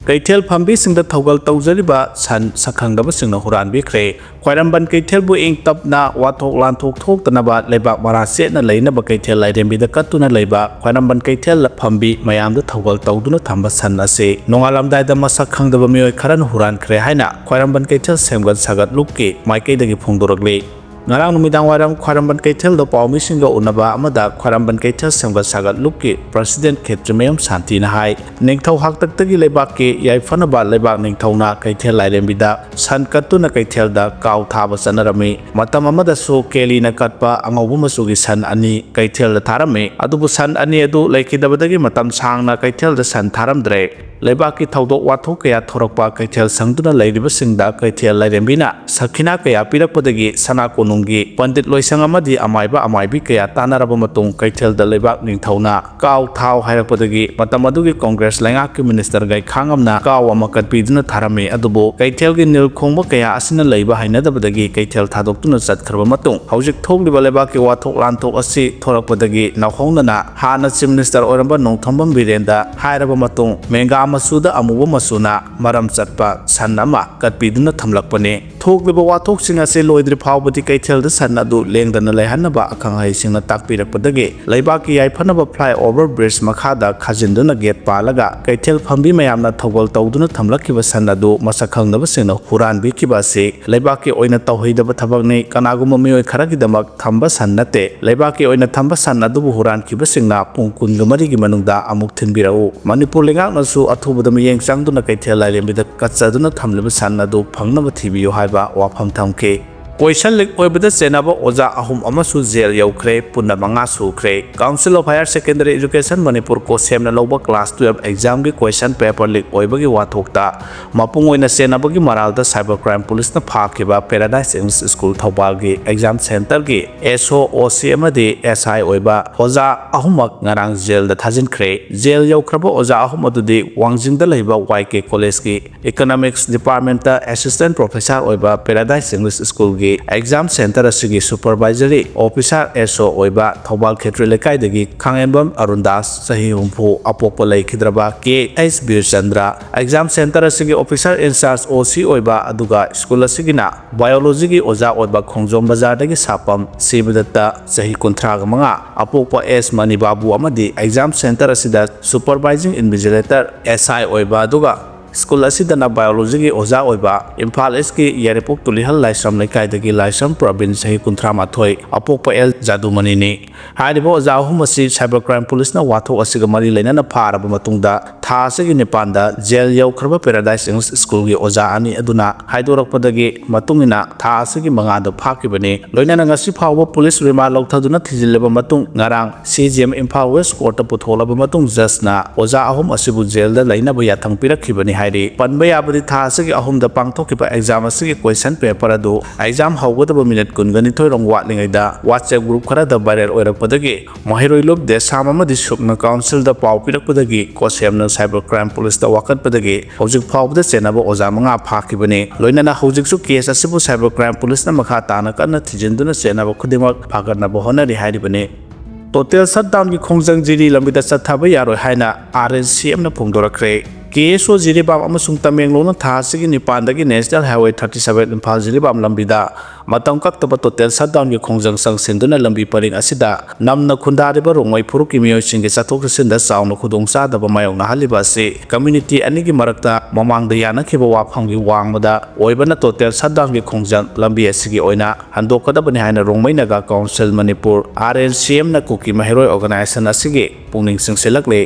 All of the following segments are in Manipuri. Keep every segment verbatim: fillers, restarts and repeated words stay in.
ꯀꯩꯊꯦꯜ ꯐꯝꯕꯤꯁꯤꯡꯗ ꯊꯧꯒꯜ ꯇꯧꯖꯔꯤꯕ ꯁꯟ ꯁꯛꯈꯪꯗꯕꯁꯤꯡꯅ ꯍꯨꯔꯥꯟꯕꯤꯈ꯭ꯔꯦ꯫ ꯈ꯭ꯋꯥꯏꯔꯝꯕꯟ ꯀꯩꯊꯦꯜꯕꯨ ꯏꯪ ꯇꯞꯅ ꯋꯥꯊꯣꯛ ꯂꯥꯟꯊꯣꯛ ꯊꯣꯛꯇꯅꯕ ꯂꯩꯕꯥꯛ ꯃꯔꯥ ꯆꯦꯠꯅ ꯂꯩꯅꯕ ꯀꯩꯊꯦꯜ ꯂꯥꯏꯔꯦꯝꯕꯤꯗ ꯀꯠꯇꯨꯅ ꯂꯩꯕ ꯈ꯭ꯋꯥꯏꯔꯝꯕꯟ ꯀꯩꯊꯦꯜ ꯐꯝꯕꯤ ꯃꯌꯥꯝꯗ ꯊꯧꯒꯜ ꯇꯧꯗꯨꯅ ꯊꯝꯕ ꯁꯟ ꯑꯁꯤ ꯅꯣꯡꯉꯥꯜꯂꯝꯗꯥꯏꯗ ꯃꯁꯛ ꯈꯪꯗꯕ ꯃꯤꯑꯣꯏ ꯈꯔꯅ ꯍꯨꯔꯥꯟꯈ꯭ꯔꯦ ꯍꯥꯏꯅ ꯈ꯭ꯋꯥꯏꯔꯝꯕꯟ ꯀꯩꯊꯦꯜ ꯁꯦꯝꯒꯠ ꯁꯥꯒꯠꯂꯨꯞꯀꯤ ꯃꯥꯏꯀꯩꯗꯒꯤ ꯐꯣꯡꯗꯣꯔꯛꯂꯤ꯫ ꯉꯔꯥꯡ ꯅꯨꯃꯤꯗꯥꯡ ꯋꯥꯏꯔꯝ ꯈ꯭ꯋꯥꯏꯔꯝꯕꯟ ꯀꯩꯊꯦꯜꯗ ꯄꯥꯎꯃꯤꯁꯤꯡꯒ ꯎꯅꯕ ꯑꯃꯗ ꯈ꯭ꯋꯥꯏꯔꯝꯕꯟ ꯀꯩꯊꯦꯜ ꯁꯦꯝꯒꯠ ꯁꯥꯒꯠꯂꯨꯞꯀꯤ ꯄ꯭ꯔꯁꯤꯗꯦꯟꯠ ꯈꯦꯇ꯭ꯔꯤꯃꯌꯨꯝ ꯁꯥꯟꯇꯤꯅ ꯍꯥꯏ, ꯅꯤꯡꯊꯧ ꯍꯥꯛꯇꯛꯇꯒꯤ ꯂꯩꯕꯥꯛꯀꯤ ꯌꯥꯏꯐꯅꯕ ꯂꯩꯕꯥꯛ ꯅꯤꯡꯊꯧꯅ ꯀꯩꯊꯦꯜ ꯂꯥꯏꯔꯦꯝꯕꯤꯗ ꯁꯟ ꯀꯠꯇꯨꯅ ꯀꯩꯊꯦꯜꯗ ꯀꯥꯎ ꯊꯥꯕ ꯆꯠꯅꯔꯝꯃꯤ꯫ ꯃꯇꯝ ꯑꯃꯗꯁꯨ ꯀꯦꯂꯤꯅ ꯀꯠꯄ ꯑꯉꯧꯕ ꯃꯆꯨꯒꯤ ꯁꯟ ꯑꯅꯤ ꯀꯩꯊꯦꯜꯗ ꯊꯥꯔꯝꯃꯤ꯫ ꯑꯗꯨꯕꯨ ꯁꯟ ꯑꯅꯤ ꯑꯗꯨ ꯂꯩꯈꯤꯗꯕꯗꯒꯤ ꯃꯇꯝ ꯁꯥꯡꯅ ꯀꯩꯊꯦꯜꯗ ꯁꯟ ꯊꯥꯔꯝꯗ꯭ꯔꯦ꯫ ꯂꯩꯕꯥꯛꯀꯤ ꯊꯧꯗꯣꯛ ꯋꯥꯊꯣꯛ ꯀꯌꯥ ꯊꯣꯔꯛꯄ ꯀꯩꯊꯦꯜ ꯁꯪꯗꯨꯅ ꯂꯩꯔꯤꯕꯁꯤꯡꯗ ꯀꯩꯊꯦꯜ ꯂꯥꯏꯔꯦꯝꯕꯤꯅ ꯁꯈꯤꯅꯥ ꯀꯌꯥ ꯄꯤꯔꯛꯄꯗꯒꯤ ꯁꯅꯥ ꯀꯣꯅꯨꯡꯒꯤ ꯄꯟꯗꯤꯠ ꯂꯣꯏꯁꯪ ꯑꯃꯗꯤ ꯑꯃꯥꯏꯕ ꯑꯃꯥꯏꯕꯤ ꯀꯌꯥ ꯇꯥꯟꯅꯔꯕ ꯃꯇꯨꯡ ꯀꯩꯊꯦꯜꯗ ꯂꯩꯕꯥꯛ ꯅꯤꯡꯊꯧꯅ ꯀꯥꯎ ꯊꯥꯎ ꯍꯥꯏꯔꯛꯄꯗꯒꯤ ꯃꯇꯝ ꯑꯗꯨꯒꯤ ꯀꯣꯡꯒ꯭ꯔꯦꯁ ꯂꯩꯉꯥꯛꯀꯤ ꯃꯤꯅꯤꯁꯇꯔ ꯒꯩꯈꯥꯡꯉꯝꯅ ꯀꯥꯎ ꯑꯃ ꯀꯠꯄꯤꯗꯨꯅ ꯊꯥꯔꯝꯃꯤ꯫ ꯑꯗꯨꯕꯨ ꯀꯩꯊꯦꯜꯒꯤ ꯅꯤꯜ ꯈꯣꯡꯕ ꯀꯌꯥ ꯑꯁꯤꯅ ꯂꯩꯕ ꯍꯩꯅꯗꯕꯗꯒꯤ ꯀꯩꯊꯦꯜ ꯊꯥꯗꯣꯛꯇꯨꯅ ꯆꯠꯈ꯭ꯔꯕ ꯃꯇꯨꯡ ꯍꯧꯖꯤꯛ ꯊꯣꯛꯂꯤꯕ ꯂꯩꯕꯥꯛꯀꯤ ꯋꯥꯊꯣꯛ ꯂꯥꯟꯊꯣꯛ ꯑꯁꯤ ꯊꯣꯔꯛꯄꯗꯒꯤ ꯅꯧꯍꯧꯅꯅ ꯍꯥꯟꯅ ꯆꯤꯐ ꯃꯤꯅꯤꯁꯇꯔ ꯑꯣꯏꯔꯝꯕ ꯅꯣꯡꯊꯣꯝꯕꯝ ꯕꯤꯔꯦꯟꯗ ꯍꯥꯏꯔꯕ ꯃꯇꯨꯡ ꯃꯦꯡꯒꯥ ꯃꯆꯨꯗ ꯑꯃꯨꯕ ꯃꯆꯨꯅ ꯃꯔꯝ ꯆꯠꯄ ꯁꯟ ꯑꯃ ꯀꯠꯄꯤꯗꯨꯅ ꯊꯝꯂꯛꯄꯅꯤ꯫ ꯊꯣꯛꯂꯤꯕ ꯋꯥꯊꯣꯛꯁꯤꯡ ꯑꯁꯤ ꯂꯣꯏꯗ꯭ꯔꯤ ꯐꯥꯎꯕꯗꯤ ꯀꯩꯊꯦꯜꯗ ꯁꯟ ꯑꯗꯨ ꯂꯦꯡꯗꯅ ꯂꯩꯍꯟꯅꯕ ꯑꯈꯪ ꯑꯍꯩꯁꯤꯡꯅ ꯇꯥꯛꯄꯤꯔꯛꯄꯗꯒꯤ ꯂꯩꯕꯥꯛꯀꯤ ꯌꯥꯏꯐꯅꯕ flyover bridge ꯃꯈꯥꯗ ꯈꯥꯖꯤꯟꯗꯨꯅ ꯒꯦꯠ ꯄꯥꯜꯂꯒ ꯀꯩꯊꯦꯜ ꯐꯝꯕꯤ ꯃꯌꯥꯝꯅ ꯊꯧꯒꯜ ꯇꯧꯗꯨꯅ ꯊꯝꯂꯛꯈꯤꯕ ꯁꯟ ꯑꯗꯨ ꯃꯁꯛ ꯈꯪꯗꯕꯁꯤꯡꯅ ꯍꯨꯔꯥꯟꯕꯤꯈꯤꯕ ꯑꯁꯤ ꯂꯩꯕꯥꯛꯀꯤ ꯑꯣꯏꯅ ꯇꯧꯍꯩꯗꯕ ꯊꯕꯛꯅꯤ꯫ ꯀꯅꯥꯒꯨꯝꯕ ꯃꯤꯑꯣꯏ ꯈꯔꯒꯤꯗꯃꯛ ꯊꯝꯕ ꯁꯟ ꯅꯠꯇꯦ꯫ ꯂꯩꯕꯥꯛꯀꯤ ꯑꯣꯏꯅ ꯊꯝꯕ ꯁꯟ ꯑꯗꯨꯕꯨ ꯍꯨꯔꯥꯟꯈꯤꯕꯁꯤꯡꯅ ꯄꯨꯡ ꯀꯨꯟꯒ ꯃꯔꯤꯒꯤ ꯃꯅꯨꯡꯗ ꯑꯃꯨꯛ ꯊꯤꯟꯕꯤꯔꯛꯎ꯫ ꯃꯅꯤꯄꯨꯔ ꯂꯩꯉꯥꯛꯅꯁꯨ ꯑꯊꯨꯕꯗ ꯃꯤꯠꯌꯦꯡ ꯆꯪꯗꯨꯅ ꯀꯩꯊꯦꯜ ꯂꯥꯏꯔꯦꯝꯕꯤꯗ ꯀꯠꯆꯗꯨꯅ ꯊꯝꯂꯤꯕ ꯁꯟ ꯑꯗꯨ ꯐꯪꯅꯕ ꯊꯤꯕꯤꯌꯨ ꯍꯥꯏꯕ ꯋꯥꯐꯝ ꯊꯝꯈꯤ꯫ Question leak ꯑꯣꯏꯕꯗ ꯆꯦꯟꯅꯕ ꯑꯣꯖꯥ ꯑꯍꯨꯝ ꯑꯃꯁꯨ ꯖꯦꯜ ꯌꯧꯈ꯭ꯔꯦ꯫ ꯄꯨꯟꯅ ꯃꯉꯥ ꯁꯨꯈ꯭ꯔꯦ꯫ Council of Higher Secondary Education Manipur ꯀꯣꯁꯦꯝꯅ ꯂꯧꯕ class twelve examꯒꯤ question paper leak ꯑꯣꯏꯕꯒꯤ ꯋꯥꯊꯣꯛꯇ ꯃꯄꯨꯡ ꯑꯣꯏꯅ ꯆꯦꯟꯅꯕꯒꯤ ꯃꯔꯥꯜꯗ cyber crime policeꯅ ꯐꯥꯈꯤꯕ Paradise English School ꯊꯧꯕꯥꯜꯒꯤ exam centreꯒꯤ S O, O C ꯑꯃꯗꯤ S I ꯑꯣꯏꯕ ꯑꯣꯖꯥ ꯑꯍꯨꯝꯃꯛ ꯉꯔꯥꯡ ꯖꯦꯜꯗ ꯊꯥꯖꯤꯟꯈ꯭ꯔꯦ꯫ ꯖꯦꯜ ꯌꯧꯈ꯭ꯔꯕ ꯑꯣꯖꯥ ꯑꯍꯨꯝ ꯑꯗꯨꯗꯤ ꯋꯥꯡꯖꯤꯡꯗ ꯂꯩꯕ Y K Collegeꯀꯤ Economics Departmentꯇ Assistant Professor ꯑꯣꯏꯕ Paradise English Schoolꯒꯤ ꯑꯦꯛꯖꯥꯝ ꯁꯦꯟꯇꯔ ꯑꯁꯤꯒꯤ ꯁꯨꯄꯔꯚꯥꯏꯖꯔꯤ ꯑꯣꯐꯤꯁꯥꯔ ꯑꯦꯁ ꯑꯣ ꯑꯣꯏꯕ ꯊꯧꯕꯥꯜ ꯈꯦꯇ꯭ꯔꯤ ꯂꯩꯀꯥꯏꯗꯒꯤ ꯈꯥꯡꯉꯦꯝꯕꯝ ꯑꯔꯨꯟ ꯗꯥꯁ, ꯆꯍꯤ ꯍꯨꯝꯐꯨ, ꯑꯄꯣꯛꯄ ꯂꯩꯈꯤꯗ꯭ꯔꯕ ꯀꯦ ꯑꯩꯆ ꯕꯤꯔꯆꯟꯗ꯭ꯔ, ꯑꯦꯛꯖꯥꯝ ꯁꯦꯟꯇꯔ ꯑꯁꯤꯒꯤ ꯑꯣꯐꯤꯁꯥꯔ ꯏꯟꯆꯥꯔꯖ ꯑꯣ ꯁꯤ ꯑꯣꯏꯕ, ꯑꯗꯨꯒ ꯁ꯭ꯀꯨꯜ ꯑꯁꯤꯒꯤꯅ ꯕꯥꯏꯑꯣꯂꯣꯖꯤꯒꯤ ꯑꯣꯖꯥ ꯑꯣꯏꯕ ꯈꯣꯡꯖꯣꯝ ꯕꯖꯥꯔꯗꯒꯤ ꯁꯥꯄꯝ ꯁꯤꯕꯗꯠꯇ, ꯆꯍꯤ ꯀꯨꯟꯊ꯭ꯔꯥꯒ ꯃꯉꯥ, ꯑꯄꯣꯛꯄ ꯑꯦꯁ ꯃꯅꯤꯕꯥꯕꯨ ꯑꯃꯗꯤ ꯑꯦꯛꯖꯥꯝ ꯁꯦꯟꯇꯔ ꯑꯁꯤꯗ ꯁꯨꯄꯔꯚꯥꯏꯖꯤꯡ ꯏꯟꯚꯤꯖꯤꯂꯦꯇꯔ, ꯑꯦꯁ ꯑꯥꯏ, ꯑꯣꯏꯕ, ꯑꯗꯨꯒ ꯁ꯭ꯀꯨꯜ ꯑꯁꯤꯗꯅ ꯕꯥꯏꯑꯣꯂꯣꯖꯤꯒꯤ ꯑꯣꯖꯥ ꯑꯣꯏꯕ ꯏꯝꯐꯥꯜ ꯏꯁꯀꯤ ꯌꯥꯏꯔꯤꯄꯣꯛ ꯇꯨꯂꯤꯍꯜ ꯂꯥꯏꯁ꯭ꯔꯝ ꯂꯩꯀꯥꯏꯗꯒꯤ ꯂꯥꯏꯁ꯭ꯔꯝ ꯄ꯭ꯔꯕꯤꯟ, ꯆꯍꯤ ꯀꯨꯟꯊ꯭ꯔꯥ ꯃꯥꯊꯣꯏ, ꯑꯄꯣꯛꯄ ꯑꯦꯜ ꯖꯥꯗꯨꯃꯅꯤꯅꯤ꯫ ꯍꯥꯏꯔꯤꯕ ꯑꯣꯖꯥ ꯑꯍꯨꯝ ꯑꯁꯤ ꯁꯥꯏꯕꯔ ꯀ꯭ꯔꯥꯏꯝ ꯄꯨꯂꯤꯁꯅ ꯋꯥꯊꯣꯛ ꯑꯁꯤꯒ ꯃꯔꯤ ꯂꯩꯅꯅ ꯐꯥꯔꯕ ꯃꯇꯨꯡꯗ ꯊꯥ ꯑꯁꯤꯒꯤ ꯅꯤꯄꯥꯟꯗ ꯖꯦꯜ ꯌꯧꯈ꯭ꯔꯕ ꯄꯦꯔꯥꯗꯥꯏꯁ ꯏꯪꯂꯤꯁ ꯁ꯭ꯀꯨꯜꯒꯤ ꯑꯣꯖꯥ ꯑꯅꯤ ꯑꯗꯨꯅ ꯍꯥꯏꯗꯣꯔꯛꯄꯗꯒꯤ ꯃꯇꯨꯡ ꯏꯟꯅ ꯊꯥ ꯑꯁꯤꯒꯤ ꯃꯉꯥꯗ ꯐꯥꯈꯤꯕꯅꯤ꯫ ꯂꯣꯏꯅꯅ ꯉꯁꯤ ꯐꯥꯎꯕ ꯄꯨꯂꯤꯁ ꯔꯤꯃꯥꯟ ꯂꯧꯊꯗꯨꯅ ꯊꯤꯖꯤꯜꯂꯕ ꯃꯇꯨꯡ ꯉꯔꯥꯡ C G M Imphal west ꯀꯣꯔꯠꯇ ꯄꯨꯊꯣꯛꯂꯕ ꯃꯇꯨꯡ ꯖꯖꯅ ꯑꯣꯖꯥ ꯑꯍꯨꯝ ꯑꯁꯤꯕꯨ ꯖꯦꯜꯗ ꯂꯩꯅꯕ ꯌꯥꯊꯪ ꯄꯤꯔꯛꯈꯤꯕꯅꯤ ꯍꯥꯏꯔꯤ꯫ ꯄꯟꯕ ꯌꯥꯕꯗꯤ ꯊꯥ ꯑꯁꯤꯒꯤ ꯑꯍꯨꯝꯗ ꯄꯥꯡꯊꯣꯛꯈꯤꯕ ꯑꯦꯛꯖꯥꯝ ꯑꯁꯤꯒꯤ ꯀꯣꯏꯁꯟ ꯄꯦꯄꯔ ꯑꯗꯨ ꯑꯦꯛꯖꯥꯝ ꯍꯧꯒꯗꯕ ꯃꯤꯅꯤꯠ ꯀꯨꯟꯒ ꯅꯤꯊꯣꯏ ꯔꯣꯝ ꯋꯥꯠꯂꯤꯉꯩꯗ WhatsApp ꯒ꯭ꯔꯨꯞ ꯈꯔꯗ ꯚꯥꯏꯔꯦꯜ ꯑꯣꯏꯔꯛꯄꯗꯒꯤ ꯃꯍꯩꯔꯣꯏ ꯂꯨꯞ ꯗꯦꯁꯥꯝ ꯑꯃꯗꯤ ꯁꯨꯞꯅ ꯀꯥꯎꯟꯁꯤꯜꯗ ꯄꯥꯎ ꯄꯤꯔꯛꯄꯗꯒꯤ ꯀꯣꯁꯦꯝꯅ ꯁꯥꯏꯕꯔ ꯀ꯭ꯔꯥꯏꯝ ꯄꯨꯂꯤꯁꯇ ꯋꯥꯀꯠꯄꯗꯒꯤ ꯍꯧꯖꯤꯛ ꯐꯥꯎꯕꯗ ꯆꯦꯟꯅꯕ ꯑꯣꯖꯥ ꯃꯉꯥ ꯐꯥꯈꯤꯕꯅꯤ꯫ ꯂꯣꯏꯅꯅ ꯍꯧꯖꯤꯛꯁꯨ ꯀꯦꯁ ꯑꯁꯤꯕꯨ ꯁꯥꯏꯕꯔ ꯀ꯭ꯔꯥꯏꯝ ꯄꯨꯂꯤꯁꯅ ꯃꯈꯥ ꯇꯥꯅ ꯀꯟꯅ ꯊꯤꯖꯤꯟꯗꯨꯅ ꯆꯦꯟꯅꯕ ꯈꯨꯗꯤꯡꯃꯛ ꯐꯥꯒꯠꯅꯕ ꯍꯣꯠꯅꯔꯤ ꯍꯥꯏꯔꯤꯕꯅꯤ꯫ ꯇꯣꯇꯦꯜ ꯁꯠꯗꯥꯎꯟꯒꯤ ꯈꯣꯡꯖꯪ ꯖꯤꯔꯤ ꯂꯝꯕꯤꯗ ꯆꯠꯊꯕ ꯌꯥꯔꯣꯏ ꯍꯥꯏꯅ ꯑꯥꯔ ꯑꯦꯟ ꯁꯤ ꯑꯦꯝꯅ ꯐꯣꯡꯗꯣꯔꯛꯈ꯭ꯔꯦ꯫ ꯀꯦ ꯑꯦꯁ ꯑꯣ ꯖꯤꯔꯤꯕꯥꯝ ꯑꯃꯁꯨꯡ ꯇꯃꯦꯡꯂꯣꯡꯅ ꯊꯥ ꯑꯁꯤꯒꯤ ꯅꯤꯄꯥꯟꯗꯒꯤ national highway thirty seven Imphal Jiribam ꯂꯝꯕꯤꯗ ꯃꯇꯝ ꯀꯛꯇꯕ ꯇꯣꯇꯦꯜ ꯁꯠꯗꯥꯎꯟꯒꯤ ꯈꯣꯡꯖꯪ ꯆꯪꯁꯤꯟꯗꯨꯅ ꯂꯝꯕꯤ ꯄꯔꯤꯡ ꯑꯁꯤꯗ ꯅꯝꯅ ꯈꯨꯟꯗꯥꯔꯤꯕ ꯔꯣꯡꯃꯩ ꯐꯨꯔꯨꯞꯀꯤ ꯃꯤꯑꯣꯏꯁꯤꯡꯒꯤ ꯆꯠꯊꯣꯛ ꯆꯠꯁꯤꯟꯗ ꯆꯥꯎꯅ ꯈꯨꯗꯣꯡꯆꯥꯗꯕ ꯃꯥꯌꯣꯛꯅꯍꯜꯂꯤꯕ ꯑꯁꯤ ꯀꯝꯃ꯭ꯌꯨꯅꯤꯇꯤ ꯑꯅꯤꯒꯤ ꯃꯔꯛꯇ ꯃꯃꯥꯡꯗ ꯌꯥꯅꯈꯤꯕ ꯋꯥꯐꯝꯒꯤ ꯋꯥꯡꯃꯗ ꯑꯣꯏꯕꯅ ꯇꯣꯇꯦꯜ ꯁꯠꯗꯥꯎꯟꯒꯤ ꯈꯣꯡꯖꯪ ꯂꯝꯕꯤ ꯑꯁꯤꯒꯤ ꯑꯣꯏꯅ ꯍꯟꯗꯣꯛꯀꯗꯕꯅꯤ ꯍꯥꯏꯅ Rongmei Naga council Manipur, R N C ꯑꯦꯝꯅ ꯀꯨꯀꯤ ꯃꯍꯩꯔꯣꯏ ꯑꯣꯔꯒꯅꯥꯏꯖꯦꯁꯟ ꯑꯁꯤꯒꯤ ꯄꯨꯛꯅꯤꯡ ꯆꯤꯡꯁꯤꯜꯂꯛꯂꯤ꯫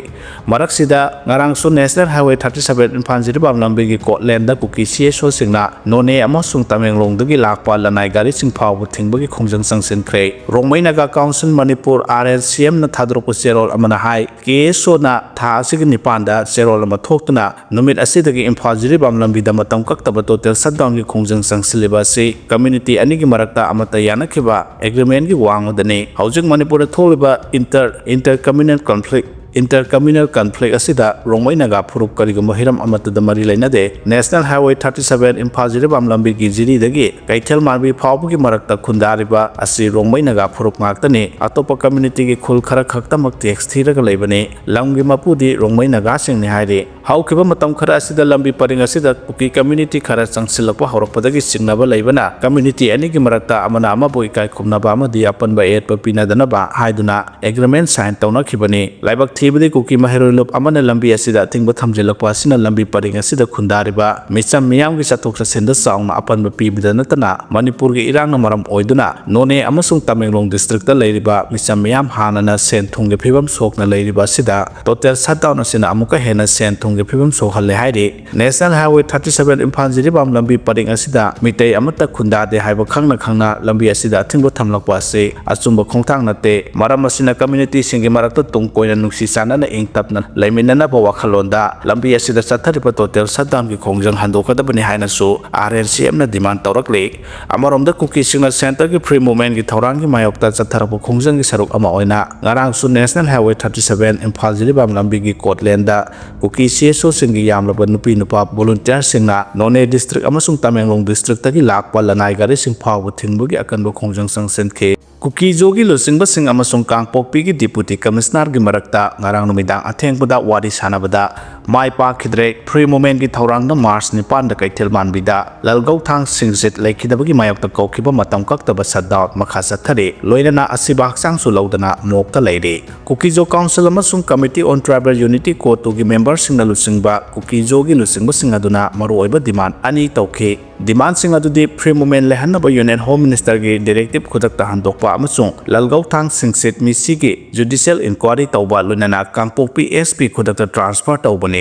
ꯃꯔꯛꯁꯤꯗ ꯉꯔꯥꯡꯁꯨ national highway thirty seven Imphal Jiribam ꯂꯝꯕꯤꯒꯤ ꯀꯣꯠꯂꯦꯟꯗ ꯀꯨꯀꯤ ꯁꯤ ꯑꯦꯁ ꯑꯣꯁꯤꯡꯅ ꯅꯣꯅꯦ ꯑꯃꯁꯨꯡ ꯇꯃꯦꯡꯂꯣꯡꯗꯒꯤ ꯂꯥꯛꯄ ꯂꯅꯥꯏ ꯒꯥꯔꯤꯁꯤꯡ ꯐꯥꯎꯕ ꯊꯤꯡꯕꯒꯤ ꯈꯣꯡꯖꯪ ꯆꯪꯁꯤꯟꯈ꯭ꯔꯦ꯫ Rongmei Naga council Manipur, R N C ꯑꯦꯝꯅ ꯊꯥꯗꯣꯔꯛꯄ ꯆꯦꯔꯣꯜ ꯑꯃꯅ ꯍꯥꯏ, ꯀꯦ ꯑꯦꯁ ꯑꯣꯅ ꯊꯥ ꯑꯁꯤꯒꯤ ꯅꯤꯄꯥꯟꯗ ꯆꯦꯔꯣꯜ ꯑꯃ ꯊꯣꯛꯇꯨꯅ ꯅꯨꯃꯤꯠ ꯑꯁꯤꯗꯒꯤ ꯏꯝꯐꯥꯜ ꯖꯤꯔꯤꯕꯥꯝ ꯂꯝꯕꯤꯗ ꯃꯇꯝ ꯀꯛꯇꯕ ꯇꯣꯇꯦꯜ ꯁꯠꯗꯥꯎꯟꯒꯤ ꯈꯣꯡꯖꯪ ꯆꯪꯁꯤꯜꯂꯤꯕ ꯑꯁꯤ ꯀꯝꯃ꯭ꯌꯨꯅꯤꯇꯤ ꯑꯅꯤꯒꯤ ꯃꯔꯛꯇ ꯑꯃꯠꯇ ꯌꯥꯅꯈꯤꯕ ꯑꯦꯒ꯭ꯔꯤꯃꯦꯟꯒꯤ ꯋꯥꯡꯃꯗꯅꯤ꯫ ꯍꯧꯖꯤꯛ ꯃꯅꯤꯄꯨꯔꯗ ꯊꯣꯛꯂꯤꯕ inter, inter communal conflict Inter-communal conflict ꯑꯁꯤꯗ ꯔꯣꯡꯃꯩ ꯅꯥꯒꯥ ꯐꯨꯔꯨꯞ ꯀꯔꯤꯒꯨꯝꯕ ꯍꯤꯔꯝ ꯑꯃꯠꯇꯗ ꯃꯔꯤ ꯂꯩꯅꯗꯦ꯫ National Highway thirty seven Imphal Jiribam ꯂꯝꯕꯤꯒꯤ ꯖꯤꯔꯤꯗꯒꯤ ꯀꯩꯊꯦꯜ ꯃꯥꯟꯕꯤ ꯐꯥꯎꯕꯒꯤ ꯃꯔꯛꯇ ꯈꯨꯟꯗꯥꯔꯤꯕ ꯑꯁꯤ ꯔꯣꯡꯃꯩ ꯅꯥꯒꯥ ꯐꯨꯔꯨꯞ ꯉꯥꯛꯇꯅꯤ꯫ ꯑꯇꯣꯞꯄ communityꯒꯤ ꯈꯨꯜ ꯈꯔ ꯈꯛꯇꯃꯛ tax ꯊꯤꯔꯒ ꯂꯩꯕꯅꯤ꯫ ꯂꯝꯒꯤ ꯃꯄꯨꯗꯤ ꯔꯣꯡꯃꯩ ꯅꯥꯒꯥꯁꯤꯡꯅꯤ ꯍꯥꯏꯔꯤ꯫ ꯍꯧꯈꯤꯕ ꯃꯇꯝ ꯈꯔ ꯑꯁꯤꯗ ꯂꯝꯕꯤ ꯄꯔꯤꯡ ꯑꯁꯤꯗ ꯀꯨꯀꯤ community ꯈꯔ ꯆꯪꯁꯤꯜꯂꯛꯄ ꯍꯧꯔꯛꯄꯗꯒꯤ ꯆꯤꯡꯅꯕ ꯂꯩꯕꯅ community ꯑꯅꯤꯒꯤ ꯃꯔꯛꯇ ꯑꯃꯅ ꯑꯃꯕꯨ ꯏꯀꯥꯏ ꯈꯨꯝꯅꯕ ꯑꯃꯗꯤ ꯑꯄꯟꯕ ꯑꯌꯦꯠꯄ ꯄꯤꯅꯗꯅꯕ ꯍꯥꯏꯗꯨꯅ agreement sign ꯇꯧꯅꯈꯤꯕꯅꯤ꯫ ꯂꯥꯏꯕꯛ ꯊꯤꯕꯗꯤ ꯀꯨꯀꯤ ꯃꯍꯩꯔꯣꯏ ꯂꯨꯞ ꯑꯃꯅ ꯂꯝꯕꯤ ꯑꯁꯤꯗ ꯑꯊꯤꯡꯕ ꯊꯝꯖꯤꯜꯂꯛꯄ ꯑꯁꯤꯅ ꯂꯝꯕꯤ ꯄꯔꯤꯡ ꯑꯁꯤꯗ ꯈꯨꯟꯗꯥꯔꯤꯕ ꯃꯤꯆꯝ ꯃꯤꯌꯥꯝꯒꯤ ꯆꯠꯊꯣꯛ ꯆꯠꯁꯤꯟꯗ ꯆꯥꯎꯅ ꯑꯄꯟꯕ ꯄꯤꯕꯗ ꯅꯠꯇꯅ ꯃꯅꯤꯄꯨꯔꯒꯤ ꯏꯔꯥꯡꯅ ꯃꯔꯝ ꯑꯣꯏꯗꯨꯅ ꯅꯣꯅꯦ ꯑꯃꯁꯨꯡ ꯇꯃꯦꯡꯂꯣꯡ districtꯇ ꯂꯩꯔꯤꯕ ꯃꯤꯆꯝ ꯃꯤꯌꯥꯝ ꯍꯥꯟꯅꯅ ꯁꯦꯟ ꯊꯨꯝꯒꯤ ꯐꯤꯕꯝ ꯁꯣꯛꯅ ꯂꯩꯔꯤꯕ ꯑꯁꯤꯗ total shutdown ꯑꯁꯤꯅ ꯑꯃꯨꯛꯀ ꯍꯦꯟꯅ ꯁꯦꯟ ꯊꯨꯝꯒꯤ ꯐꯤꯕꯝ ꯁꯣꯛꯍꯜꯂꯦ ꯍꯥꯏꯔꯤ꯫ National Highway thirty seven Imphal Jiribam ꯂꯝꯕꯤ ꯄꯔꯤꯡ ꯑꯁꯤꯗ ꯃꯤꯇꯩ ꯑꯃꯠꯇ ꯈꯨꯟꯗꯥꯗꯦ ꯍꯥꯏꯕ ꯈꯪꯅ ꯈꯪꯅ ꯂꯝꯕꯤ ꯑꯁꯤꯗ ꯑꯊꯤꯡꯕ ꯊꯝꯂꯛꯄ ꯑꯁꯤ ꯑꯆꯨꯝꯕ ꯈꯣꯡꯊꯥꯡ ꯅꯠꯇꯦ꯫ ꯃꯔꯝ ꯑꯁꯤꯅ communityꯁꯤꯡꯒꯤ ꯃꯔꯛꯇ ꯇꯨꯡ ꯀꯣꯏꯅ ꯅꯨꯡꯁꯤ ꯆꯥꯟꯅꯅ ꯏꯪ ꯇꯞꯅ ꯂꯩꯃꯤꯟꯅꯅꯕ ꯋꯥꯈꯜꯂꯣꯟꯗ ꯂꯝꯕꯤ ꯑꯁꯤꯗ ꯆꯠꯊꯔꯤꯕ total shutdownꯒꯤ ꯈꯣꯡꯖꯪ ꯍꯟꯗꯣꯛꯀꯗꯕꯅꯤ ꯍꯥꯏꯅꯁꯨ RNCMꯅ demand ꯇꯧꯔꯛꯂꯤ꯫ ꯑꯃꯔꯣꯝꯗ ꯀꯨꯀꯤꯁꯤꯡꯅ centreꯒꯤ free movementꯒꯤ ꯊꯧꯔꯥꯡꯒꯤ ꯃꯥꯌꯣꯛꯇ ꯆꯠꯊꯔꯛꯄ ꯈꯣꯡꯖꯪꯒꯤ ꯁꯔꯨꯛ ꯑꯃ ꯑꯣꯏꯅ ꯉꯔꯥꯡꯁꯨ National Highway thirty seven Imphal Jiribam ꯂꯝꯕꯤꯒꯤ ꯀꯣꯠꯂꯦꯟꯗ ꯀꯨꯀꯤ CSOꯁꯤꯡꯒꯤ ꯌꯥꯝꯂꯕ ꯅꯨꯄꯤ ꯅꯨꯄꯥ volunteerꯁꯤꯡꯅ ꯅꯣꯅꯦ district ꯑꯃꯁꯨꯡ ꯇꯃꯦꯡꯂꯣꯡ districtꯇꯒꯤ ꯂꯥꯛꯄ ꯂꯅꯥꯏ ꯒꯥꯔꯤꯁꯤꯡ ꯐꯥꯎꯕ ꯊꯤꯡꯕꯒꯤ ꯑꯀꯟꯕ ꯈꯣꯡꯖꯪ ꯆꯪꯁꯤꯟꯈꯤ꯫ ꯀꯨꯀꯤꯖꯣꯒꯤ ꯂꯨꯆꯤꯡꯕꯁꯤꯡ ꯑꯃꯁꯨꯡ ꯀꯥꯡꯄꯣꯛꯄꯤꯒꯤ deputy commissionerꯒꯤ ꯃꯔꯛꯇ ꯉꯔꯥꯡ ꯅꯨꯃꯤꯗꯥꯡ ꯑꯊꯦꯡꯕꯗ ꯋꯥꯔꯤ ꯁꯥꯟꯅꯕꯗ ꯃꯥꯏ ꯄꯥꯛꯈꯤꯗ꯭ꯔꯦ꯫ Free movementꯒꯤ ꯊꯧꯔꯥꯡꯗ March ꯅꯤꯄꯥꯟꯗ ꯀꯩꯊꯦꯜ ꯃꯥꯟꯕꯤꯗ ꯂꯜꯒꯧꯊꯥꯡ ꯁꯤꯡꯖꯤꯠ ꯂꯩꯈꯤꯗꯕꯒꯤ ꯃꯥꯌꯣꯛꯇ ꯀꯧꯈꯤꯕ ꯃꯇꯝ ꯀꯛꯇꯕ shutdown ꯃꯈꯥ ꯆꯠꯊꯔꯤ꯫ ꯂꯣꯏꯅꯅ ꯑꯁꯤꯕ ꯍꯛꯆꯥꯡꯁꯨ ꯂꯧꯗꯅ ꯃꯣꯛꯇ ꯂꯩꯔꯤ꯫ ꯀꯨꯀꯤꯖꯣ council ꯑꯃꯁꯨꯡ Committee on Tribal Unity ꯀꯣꯇꯨꯒꯤ memberꯁꯤꯡꯅ ꯂꯨꯆꯤꯡꯕ ꯀꯨꯀꯤꯖꯣꯒꯤ ꯂꯨꯆꯤꯡꯕꯁꯤꯡ ꯑꯗꯨꯅ ꯃꯔꯨꯑꯣꯏꯕ demand ꯑꯅꯤ ꯇꯧꯈꯤ꯫ Demandꯁꯤꯡ ꯑꯗꯨꯗꯤ free movement ꯂꯩꯍꯟꯅꯕ Union Home Ministerꯒꯤ directive ꯈꯨꯗꯛꯇ ꯍꯟꯗꯣꯛꯄ ꯑꯃꯁꯨꯡ ꯂꯜꯒꯧꯊꯥꯡ ꯁꯤꯡꯁꯤꯠ ꯃꯤꯁꯤꯒꯤ judicial inquiry ꯇꯧꯕ, ꯂꯣꯏꯅꯅ ꯀꯥꯡꯄꯣꯛꯄꯤ SP ꯈꯨꯗꯛꯇ transfer ꯇꯧꯕꯅꯤ꯫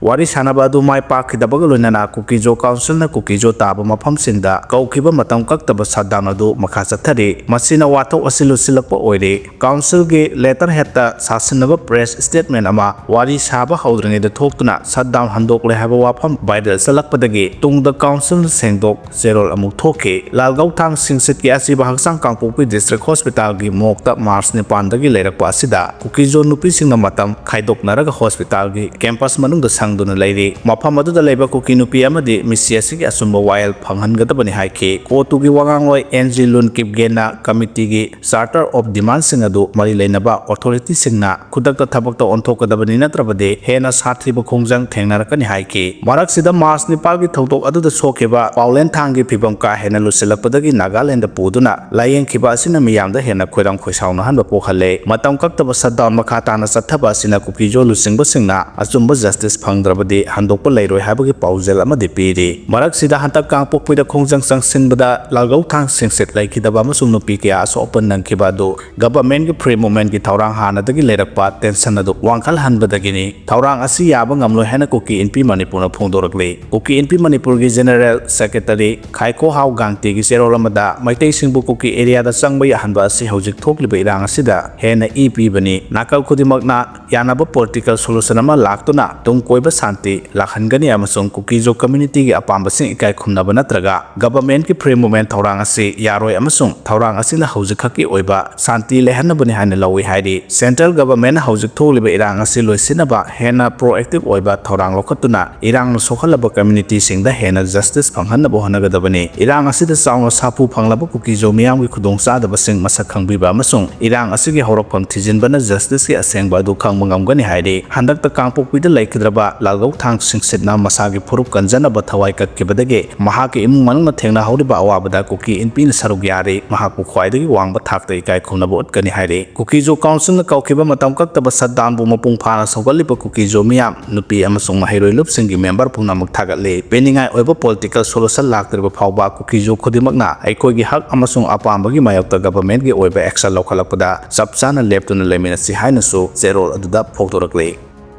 ꯋꯥꯔꯤ ꯁꯥꯟꯅꯕ ꯑꯗꯨ ꯃꯥꯏ ꯄꯥꯛꯈꯤꯗꯕꯒ ꯂꯣꯏꯅꯅ ꯀꯨꯀꯤꯖꯣ ꯀꯥꯎꯟꯁꯤꯜꯅ ꯀꯨꯀꯤꯖꯣ ꯇꯥꯕ ꯃꯐꯝꯁꯤꯡꯗ ꯀꯧꯈꯤꯕ ꯃꯇꯝ ꯀꯛꯇꯕ ꯁꯠꯗꯥꯎꯟ ꯑꯗꯨ ꯃꯈꯥ ꯆꯠꯊꯔꯤ꯫ ꯃꯁꯤꯅ ꯋꯥꯊꯣꯛ ꯑꯁꯤ ꯂꯨꯁꯤꯜꯂꯛꯄ ꯑꯣꯏꯔꯦ꯫ ꯀꯥꯎꯟꯁꯤꯜꯒꯤ ꯂꯦꯇꯔ ꯍꯦꯗꯇ ꯁꯥꯁꯤꯟꯅꯕ ꯄ꯭ꯔꯦꯁ ꯁ꯭ꯇꯦꯠꯃꯦꯟ ꯑꯃ ꯋꯥꯔꯤ ꯁꯥꯕ ꯍꯧꯗ꯭ꯔꯤꯉꯩꯗ ꯊꯣꯛꯇꯨꯅ ꯁꯠꯗꯥꯎꯟ ꯍꯟꯗꯣꯛꯂꯦ ꯍꯥꯏꯕ ꯋꯥꯐꯝ ꯚꯥꯏꯔꯦꯜ ꯆꯠꯂꯛꯄꯗꯒꯤ ꯇꯨꯡꯗ ꯀꯥꯎꯟꯁꯤꯜꯅ ꯁꯦꯡꯗꯣꯛ ꯆꯦꯔꯣꯜ ꯑꯃꯨꯛ ꯊꯣꯛꯈꯤ꯫ ꯂꯥꯜꯒꯧꯊꯥꯡ ꯁꯤꯡꯁꯤꯠꯀꯤ ꯑꯁꯤꯕ ꯍꯛꯆꯥꯡ ꯀꯥꯡꯄꯣꯛꯄꯤ ꯗꯤꯁꯇ꯭ꯔꯤꯛ ꯍꯣꯁꯄꯤꯇꯥꯜꯒꯤ ꯃꯣꯔꯒꯇ ꯃꯥꯔꯆ ꯅꯤꯄꯥꯟꯗꯒꯤ ꯂꯩꯔꯛꯄ ꯑꯁꯤꯗ ꯀꯨꯀꯤꯖꯣ ꯅꯨꯄꯤꯁꯤꯡꯅ ꯃꯇꯝ ꯈꯥꯏꯗꯣꯛꯅꯔꯒ ꯍꯣꯁꯄꯤꯇꯥꯜꯒꯤ ꯀꯦꯝꯄꯁ ꯃꯅꯨꯡꯗ ꯁꯪꯗꯨꯅ ꯂꯩꯔꯤ꯫ ꯃꯐꯝ ꯑꯗꯨꯗ ꯂꯩꯕ ꯀꯨꯀꯤ ꯅꯨꯄꯤ ꯑꯃꯗꯤ ꯃꯤꯁꯤ ꯑꯁꯤꯒꯤ ꯑꯆꯨꯝꯕ ꯋꯥꯌꯦꯜ ꯐꯪꯍꯟꯒꯗꯕꯅꯤ ꯍꯥꯏꯈꯤ꯫ ꯀꯣꯇꯨꯒꯤ ꯋꯥꯉꯥꯡꯂꯣꯏ ꯑꯦꯟ ꯖꯤ ꯂꯨꯟ ꯀꯤꯞꯒꯦꯟꯅ ꯀꯃꯤꯇꯤꯒꯤ ꯆꯥꯔꯇꯔ ꯑꯣꯐ ꯗꯤꯃꯥꯟꯁꯤꯡ ꯑꯗꯨ ꯃꯔꯤ ꯂꯩꯅꯕ ꯑꯣꯊꯣꯔꯤꯇꯤꯁꯤꯡꯅ ꯈꯨꯗꯛꯇ ꯊꯕꯛꯇ ꯑꯣꯟꯊꯣꯛꯀꯗꯕꯅꯤ, ꯅꯠꯇ꯭ꯔꯕꯗꯤ ꯍꯦꯟꯅ ꯁꯥꯊꯤꯕ ꯈꯣꯡꯖꯪ ꯊꯦꯡꯅꯔꯛꯀꯅꯤ ꯍꯥꯏꯈꯤ꯫ ꯃꯔꯛꯁꯤꯗ ꯃꯥꯔꯆ ꯅꯤꯄꯥꯜꯒꯤ ꯊꯧꯗꯣꯛ ꯑꯗꯨꯗ ꯁꯣꯛꯈꯤꯕ ꯄꯥꯎꯂꯦꯟꯊꯥꯡꯒꯤ ꯐꯤꯕꯝ ꯀꯥ ꯍꯦꯟꯅ ꯂꯨꯁꯤꯜꯂꯛꯄꯗꯒꯤ ꯅꯥꯒꯥꯂꯦꯟꯗ ꯄꯨꯗꯨꯅ ꯂꯥꯌꯦꯡꯈꯤꯕ ꯑꯁꯤꯅ ꯃꯤꯌꯥꯝꯗ ꯍꯦꯟꯅ ꯈꯣꯏꯔꯥꯡ ꯈꯣꯏꯁꯥꯎꯅꯍꯟꯕ ꯄꯣꯛꯍꯜꯂꯦ꯫ ꯃꯇꯝ ꯀꯛꯇꯕ ꯁꯠꯗꯥꯎꯟ ꯃꯈꯥ ꯇꯥꯅ ꯆꯠꯊꯕ ꯑꯁꯤꯅ ꯀꯨꯀꯤꯖꯣ ꯂꯨꯆꯤꯡꯕꯁꯤꯡꯅ ꯑꯆꯨꯝꯕ ꯖꯁꯇꯤꯁ ꯐꯪꯗ꯭ꯔꯕꯗꯤ ꯍꯟꯗꯣꯛꯄ ꯂꯩꯔꯣꯏ ꯍꯥꯏꯕꯒꯤ ꯄꯥꯎꯖꯦꯜ ꯑꯃꯗꯤ ꯄꯤꯔꯤ꯫ ꯃꯔꯛꯁꯤꯗ ꯍꯟꯗꯛ ꯀꯥꯡꯄꯣꯛꯄꯤꯗ ꯈꯣꯡꯖꯪ ꯆꯪꯁꯤꯟꯕꯗ ꯂꯥꯜꯒꯧꯊꯥꯡ ꯁꯤꯡꯁꯤꯠ ꯂꯩꯈꯤꯗꯕ ꯑꯃꯁꯨꯡ ꯅꯨꯄꯤ ꯀꯌꯥ ꯑꯁꯣꯛ ꯑꯄꯟ ꯅꯪꯈꯤꯕ ꯑꯗꯨ ꯒꯚꯔꯟꯃꯦꯟꯒꯤ ꯐ꯭ꯔꯤ ꯃꯨꯚꯃꯦꯟꯒꯤ ꯊꯧꯔꯥꯡ ꯍꯥꯟꯅꯗꯒꯤ ꯂꯩꯔꯛꯄ ꯇꯦꯟꯁꯟ ꯑꯗꯨ ꯋꯥꯡꯈꯠꯍꯟꯕꯗꯒꯤꯅꯤ꯫ ꯊꯧꯔꯥꯡ ꯑꯁꯤ ꯌꯥꯕ ꯉꯝꯂꯣꯏ ꯍꯥꯏꯅ ꯀꯨꯀꯤ ꯏꯟꯄꯤ ꯃꯅꯤꯄꯨꯔꯅ ꯐꯣꯡꯗꯣꯔꯛꯂꯤ꯫ ꯀꯨꯀꯤ ꯏꯟꯄꯤ ꯃꯅꯤꯄꯨꯔꯒꯤ ꯖꯦꯅꯔꯦꯜ ꯁꯦꯀ꯭ꯔꯦꯇꯔꯤ ꯈꯥꯏꯈꯣꯍꯥꯎ ꯒꯥꯡꯇꯦꯒꯤ ꯆꯦꯔꯣꯜ ꯑꯃꯗ ꯃꯩꯇꯩꯁꯤꯡꯕꯨ ꯀꯨꯀꯤ ꯑꯦꯔꯤꯌꯥꯗ ꯆꯪꯕ ꯌꯥꯍꯟꯕ ꯑꯁꯤ ꯍꯧꯖꯤꯛ ꯊꯣꯛꯂꯤꯕ ꯏꯔꯥꯡ ꯑꯁꯤꯗ ꯍꯦꯟꯅ ꯏ ꯄꯤꯕꯅꯤ꯫ ꯅꯥꯀꯜ ꯈꯨꯗꯤꯡꯃꯛꯅ ꯌꯥꯅꯕ ꯄꯣꯂꯤꯇꯤꯀꯦꯜ ꯁꯣꯂꯨꯁꯟ ꯑꯃ ꯂꯥꯛꯇꯨꯅ ꯇꯨꯡ ꯀꯣꯏꯕ ꯁꯥꯟꯇꯤ ꯂꯥꯛꯍꯟꯒꯅꯤ ꯑꯃꯁꯨꯡ ꯀꯨꯀꯤꯖꯣ ꯀꯝꯃ꯭ꯌꯨꯅꯤꯇꯤꯒꯤ ꯑꯄꯥꯝꯕꯁꯤꯡ ꯏꯀꯥꯏ ꯈꯨꯝꯅꯕ ꯅꯠꯇ꯭ꯔꯒ ꯒꯚꯔꯟꯃꯦꯟꯒꯤ ꯐ꯭ꯔꯤ ꯃꯨꯚꯃꯦꯟ ꯊꯧꯔꯥꯡ ꯑꯁꯤ ꯌꯥꯔꯣꯏ ꯑꯃꯁꯨꯡ ꯊꯧꯔꯥꯡ ꯑꯁꯤꯅ ꯍꯧꯖꯤꯛꯈꯛꯀꯤ ꯑꯣꯏꯕ ꯁꯥꯟꯇꯤ ꯂꯩꯍꯟꯅꯕꯅꯤ ꯍꯥꯏꯅ ꯂꯧꯏ ꯍꯥꯏꯔꯤ꯫ ꯁꯦꯟꯇ꯭ꯔꯦꯜ ꯒꯚꯔꯟꯃꯦꯟꯅ ꯍꯧꯖꯤꯛ ꯊꯣꯛꯂꯤꯕ ꯏꯔꯥꯡ ꯑꯁꯤ ꯂꯣꯏꯁꯤꯟꯅꯕ ꯍꯦꯟꯅ ꯄ꯭ꯔꯣꯑꯦꯛꯇꯤꯚ ꯑꯣꯏꯕ ꯊꯧꯔꯥꯡ ꯂꯧꯈꯠꯇꯨꯅ ꯏꯔꯥꯡꯅ ꯁꯣꯛꯍꯜꯂꯕ ꯀꯝꯃ꯭ꯌꯨꯅꯤꯇꯤꯁꯤꯡꯗ ꯍꯦꯟꯅ ꯖꯁꯇꯤꯁ ꯐꯪꯍꯟꯅꯕ ꯍꯣꯠꯅꯒꯗꯕꯅꯤ꯫ ꯏꯔꯥꯡ ꯑꯁꯤꯗ ꯆꯥꯎꯅ ꯁꯥꯐꯨ ꯐꯪꯂꯕ ꯀꯨꯀꯤꯖꯣ ꯃꯤꯌꯥꯝꯒꯤ ꯈꯨꯗꯣꯡꯆꯥꯗꯕꯁꯤꯡ ꯃꯁꯛ ꯈꯪꯕꯤꯕ ꯑꯃꯁꯨꯡ ꯏꯔꯥꯡ ꯑꯁꯤꯒꯤ ꯍꯧꯔꯛꯐꯝ ꯊꯤꯖꯤꯟꯕꯅ ꯖꯁꯇꯤꯁꯀꯤ ꯑꯁꯦꯡꯕ ꯑꯗꯨ ꯈꯪꯕ ꯉꯝꯒꯅꯤ ꯍꯥꯏꯔꯤ꯫ ꯍꯟꯗꯛꯇ ꯀꯥꯡꯄꯣꯛꯄꯤꯗ ꯂꯩꯈꯤꯗ꯭ꯔꯕ ꯂꯥꯜꯒꯧꯊꯥꯡ ꯁꯤꯡꯁꯤꯠꯅ ꯃꯁꯥꯒꯤ ꯐꯨꯔꯨꯞ ꯀꯟꯖꯅꯕ ꯊꯋꯥꯏ ꯀꯠꯈꯤꯕꯗꯒꯤ ꯃꯍꯥꯛꯀꯤ ꯏꯃꯨꯡ ꯃꯅꯨꯡꯅ ꯊꯦꯡꯅꯍꯧꯔꯤꯕ ꯑꯋꯥꯕꯗ ꯀꯨꯀꯤ ꯏꯟꯄꯤꯅ ꯁꯔꯨꯛ ꯌꯥꯔꯤ꯫ ꯃꯍꯥꯛꯄꯨ ꯈ꯭ꯋꯥꯏꯗꯒꯤ ꯋꯥꯡꯕ ꯊꯥꯛꯇ ꯏꯀꯥꯏ ꯈꯨꯝꯅꯕ ꯎꯠꯀꯅꯤ ꯍꯥꯏꯔꯤ꯫ ꯀꯨꯀꯤꯖꯣ ꯀꯥꯎꯟꯁꯤꯜꯅ ꯀꯧꯈꯤꯕ ꯃꯇꯝ ꯀꯛꯇꯕ ꯁꯠꯗꯥꯎꯟꯕꯨ ꯃꯄꯨꯡ ꯐꯥꯅ ꯁꯧꯒꯠꯂꯤꯕ ꯀꯨꯀꯤꯖꯣ ꯃꯤꯌꯥꯝ, ꯅꯨꯄꯤ ꯑꯃꯁꯨꯡ ꯃꯍꯩꯔꯣꯏ ꯂꯨꯞꯁꯤꯡꯒꯤ ꯃꯦꯝꯕꯔ ꯄꯨꯝꯅꯃꯛ ꯊꯥꯒꯠꯂꯤ꯫ ꯄꯦꯟꯅꯤꯡꯉꯥꯏ ꯑꯣꯏꯕ ꯄꯣꯂꯤꯇꯤꯀꯦꯜ ꯁꯣꯂꯨꯁꯟ ꯂꯥꯛꯇ꯭ꯔꯤꯕ ꯐꯥꯎꯕ ꯀꯨꯀꯤꯖꯣ ꯈꯨꯗꯤꯡꯃꯛꯅ ꯑꯩꯈꯣꯏꯒꯤ ꯍꯛ ꯑꯃꯁꯨꯡ ꯑꯄꯥꯝꯕꯒꯤ ꯃꯥꯌꯣꯛꯇ ꯒꯚꯔꯟꯃꯦꯟꯒꯤ ꯑꯣꯏꯕ ꯑꯦꯛꯁꯟ ꯂꯧꯈꯠꯂꯛꯄꯗ ꯆꯞ ꯆꯥꯅ ꯂꯦꯞꯇꯨꯅ ꯂꯩꯃꯤꯟꯅꯁꯤ ꯍꯥꯏꯅꯁꯨ ꯆꯦꯔꯣꯜ ꯑꯗꯨꯗ ꯐꯣꯡꯗꯣꯔꯛꯂꯤ꯫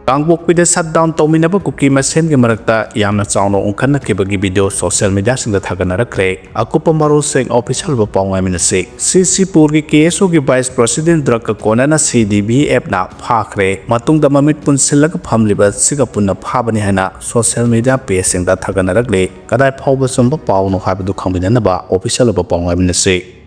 ꯀꯥꯡꯄꯣꯛꯄꯤꯗ ꯁꯠ ꯗꯥꯎꯟ ꯇꯧꯃꯤꯟꯅꯕ ꯀꯨꯀꯤ ꯃꯁꯦꯟꯒꯤ ꯃꯔꯛꯇ ꯌꯥꯝꯅ ꯆꯥꯎꯅ ꯎꯪꯈꯠꯅꯈꯤꯕꯒꯤ ꯚꯤꯗꯤꯑꯣ ꯁꯣꯁꯤꯌꯦꯜ ꯃꯤꯗꯤꯌꯥꯁꯤꯡꯗ ꯊꯥꯒꯠꯅꯔꯛꯈ꯭ꯔꯦ꯫ ꯑꯀꯨꯞꯄ ꯃꯔꯣꯜꯁꯤꯡ ꯑꯣꯐꯤꯁꯤꯌꯦꯜ ꯑꯣꯏꯕ ꯄꯥꯎ ꯉꯥꯏꯃꯤꯟꯅꯁꯤ꯫ ꯁꯤꯁꯤꯄꯨꯔꯒꯤ ꯀꯦ ꯑꯦꯁ ꯑꯣꯒꯤ ꯚꯥꯏꯁ ꯄ꯭ꯔꯁꯤꯗꯦꯟ ꯗ꯭ꯔꯛꯀ ꯀꯣꯅꯅ ꯁꯤ ꯗꯤ ꯚꯤ ꯑꯦꯐꯅ ꯐꯥꯈ꯭ꯔꯦ꯫ ꯃꯇꯨꯡꯗ ꯃꯃꯤꯠ ꯄꯨꯟꯁꯤꯜꯂꯒ ꯐꯝꯂꯤꯕ ꯑꯁꯤꯒ ꯄꯨꯟꯅ ꯐꯥꯕꯅꯤ ꯍꯥꯏꯅ ꯁꯣꯁꯤꯌꯦꯜ ꯃꯤꯗꯤꯌꯥ ꯄꯦꯖꯁꯤꯡꯗ ꯊꯥꯒꯠꯅꯔꯛꯂꯤ꯫ ꯀꯗꯥꯏ ꯐꯥꯎꯕ ꯆꯨꯝꯕ ꯄꯥꯎꯅꯣ ꯍꯥꯏꯕꯗꯨ ꯈꯪꯃꯤꯟꯅꯅꯕ ꯑꯣꯐꯤꯁꯤꯌꯦꯜ ꯑꯣꯏꯕ ꯄꯥꯎ ꯉꯥꯏꯃꯤꯟꯅꯁꯤ꯫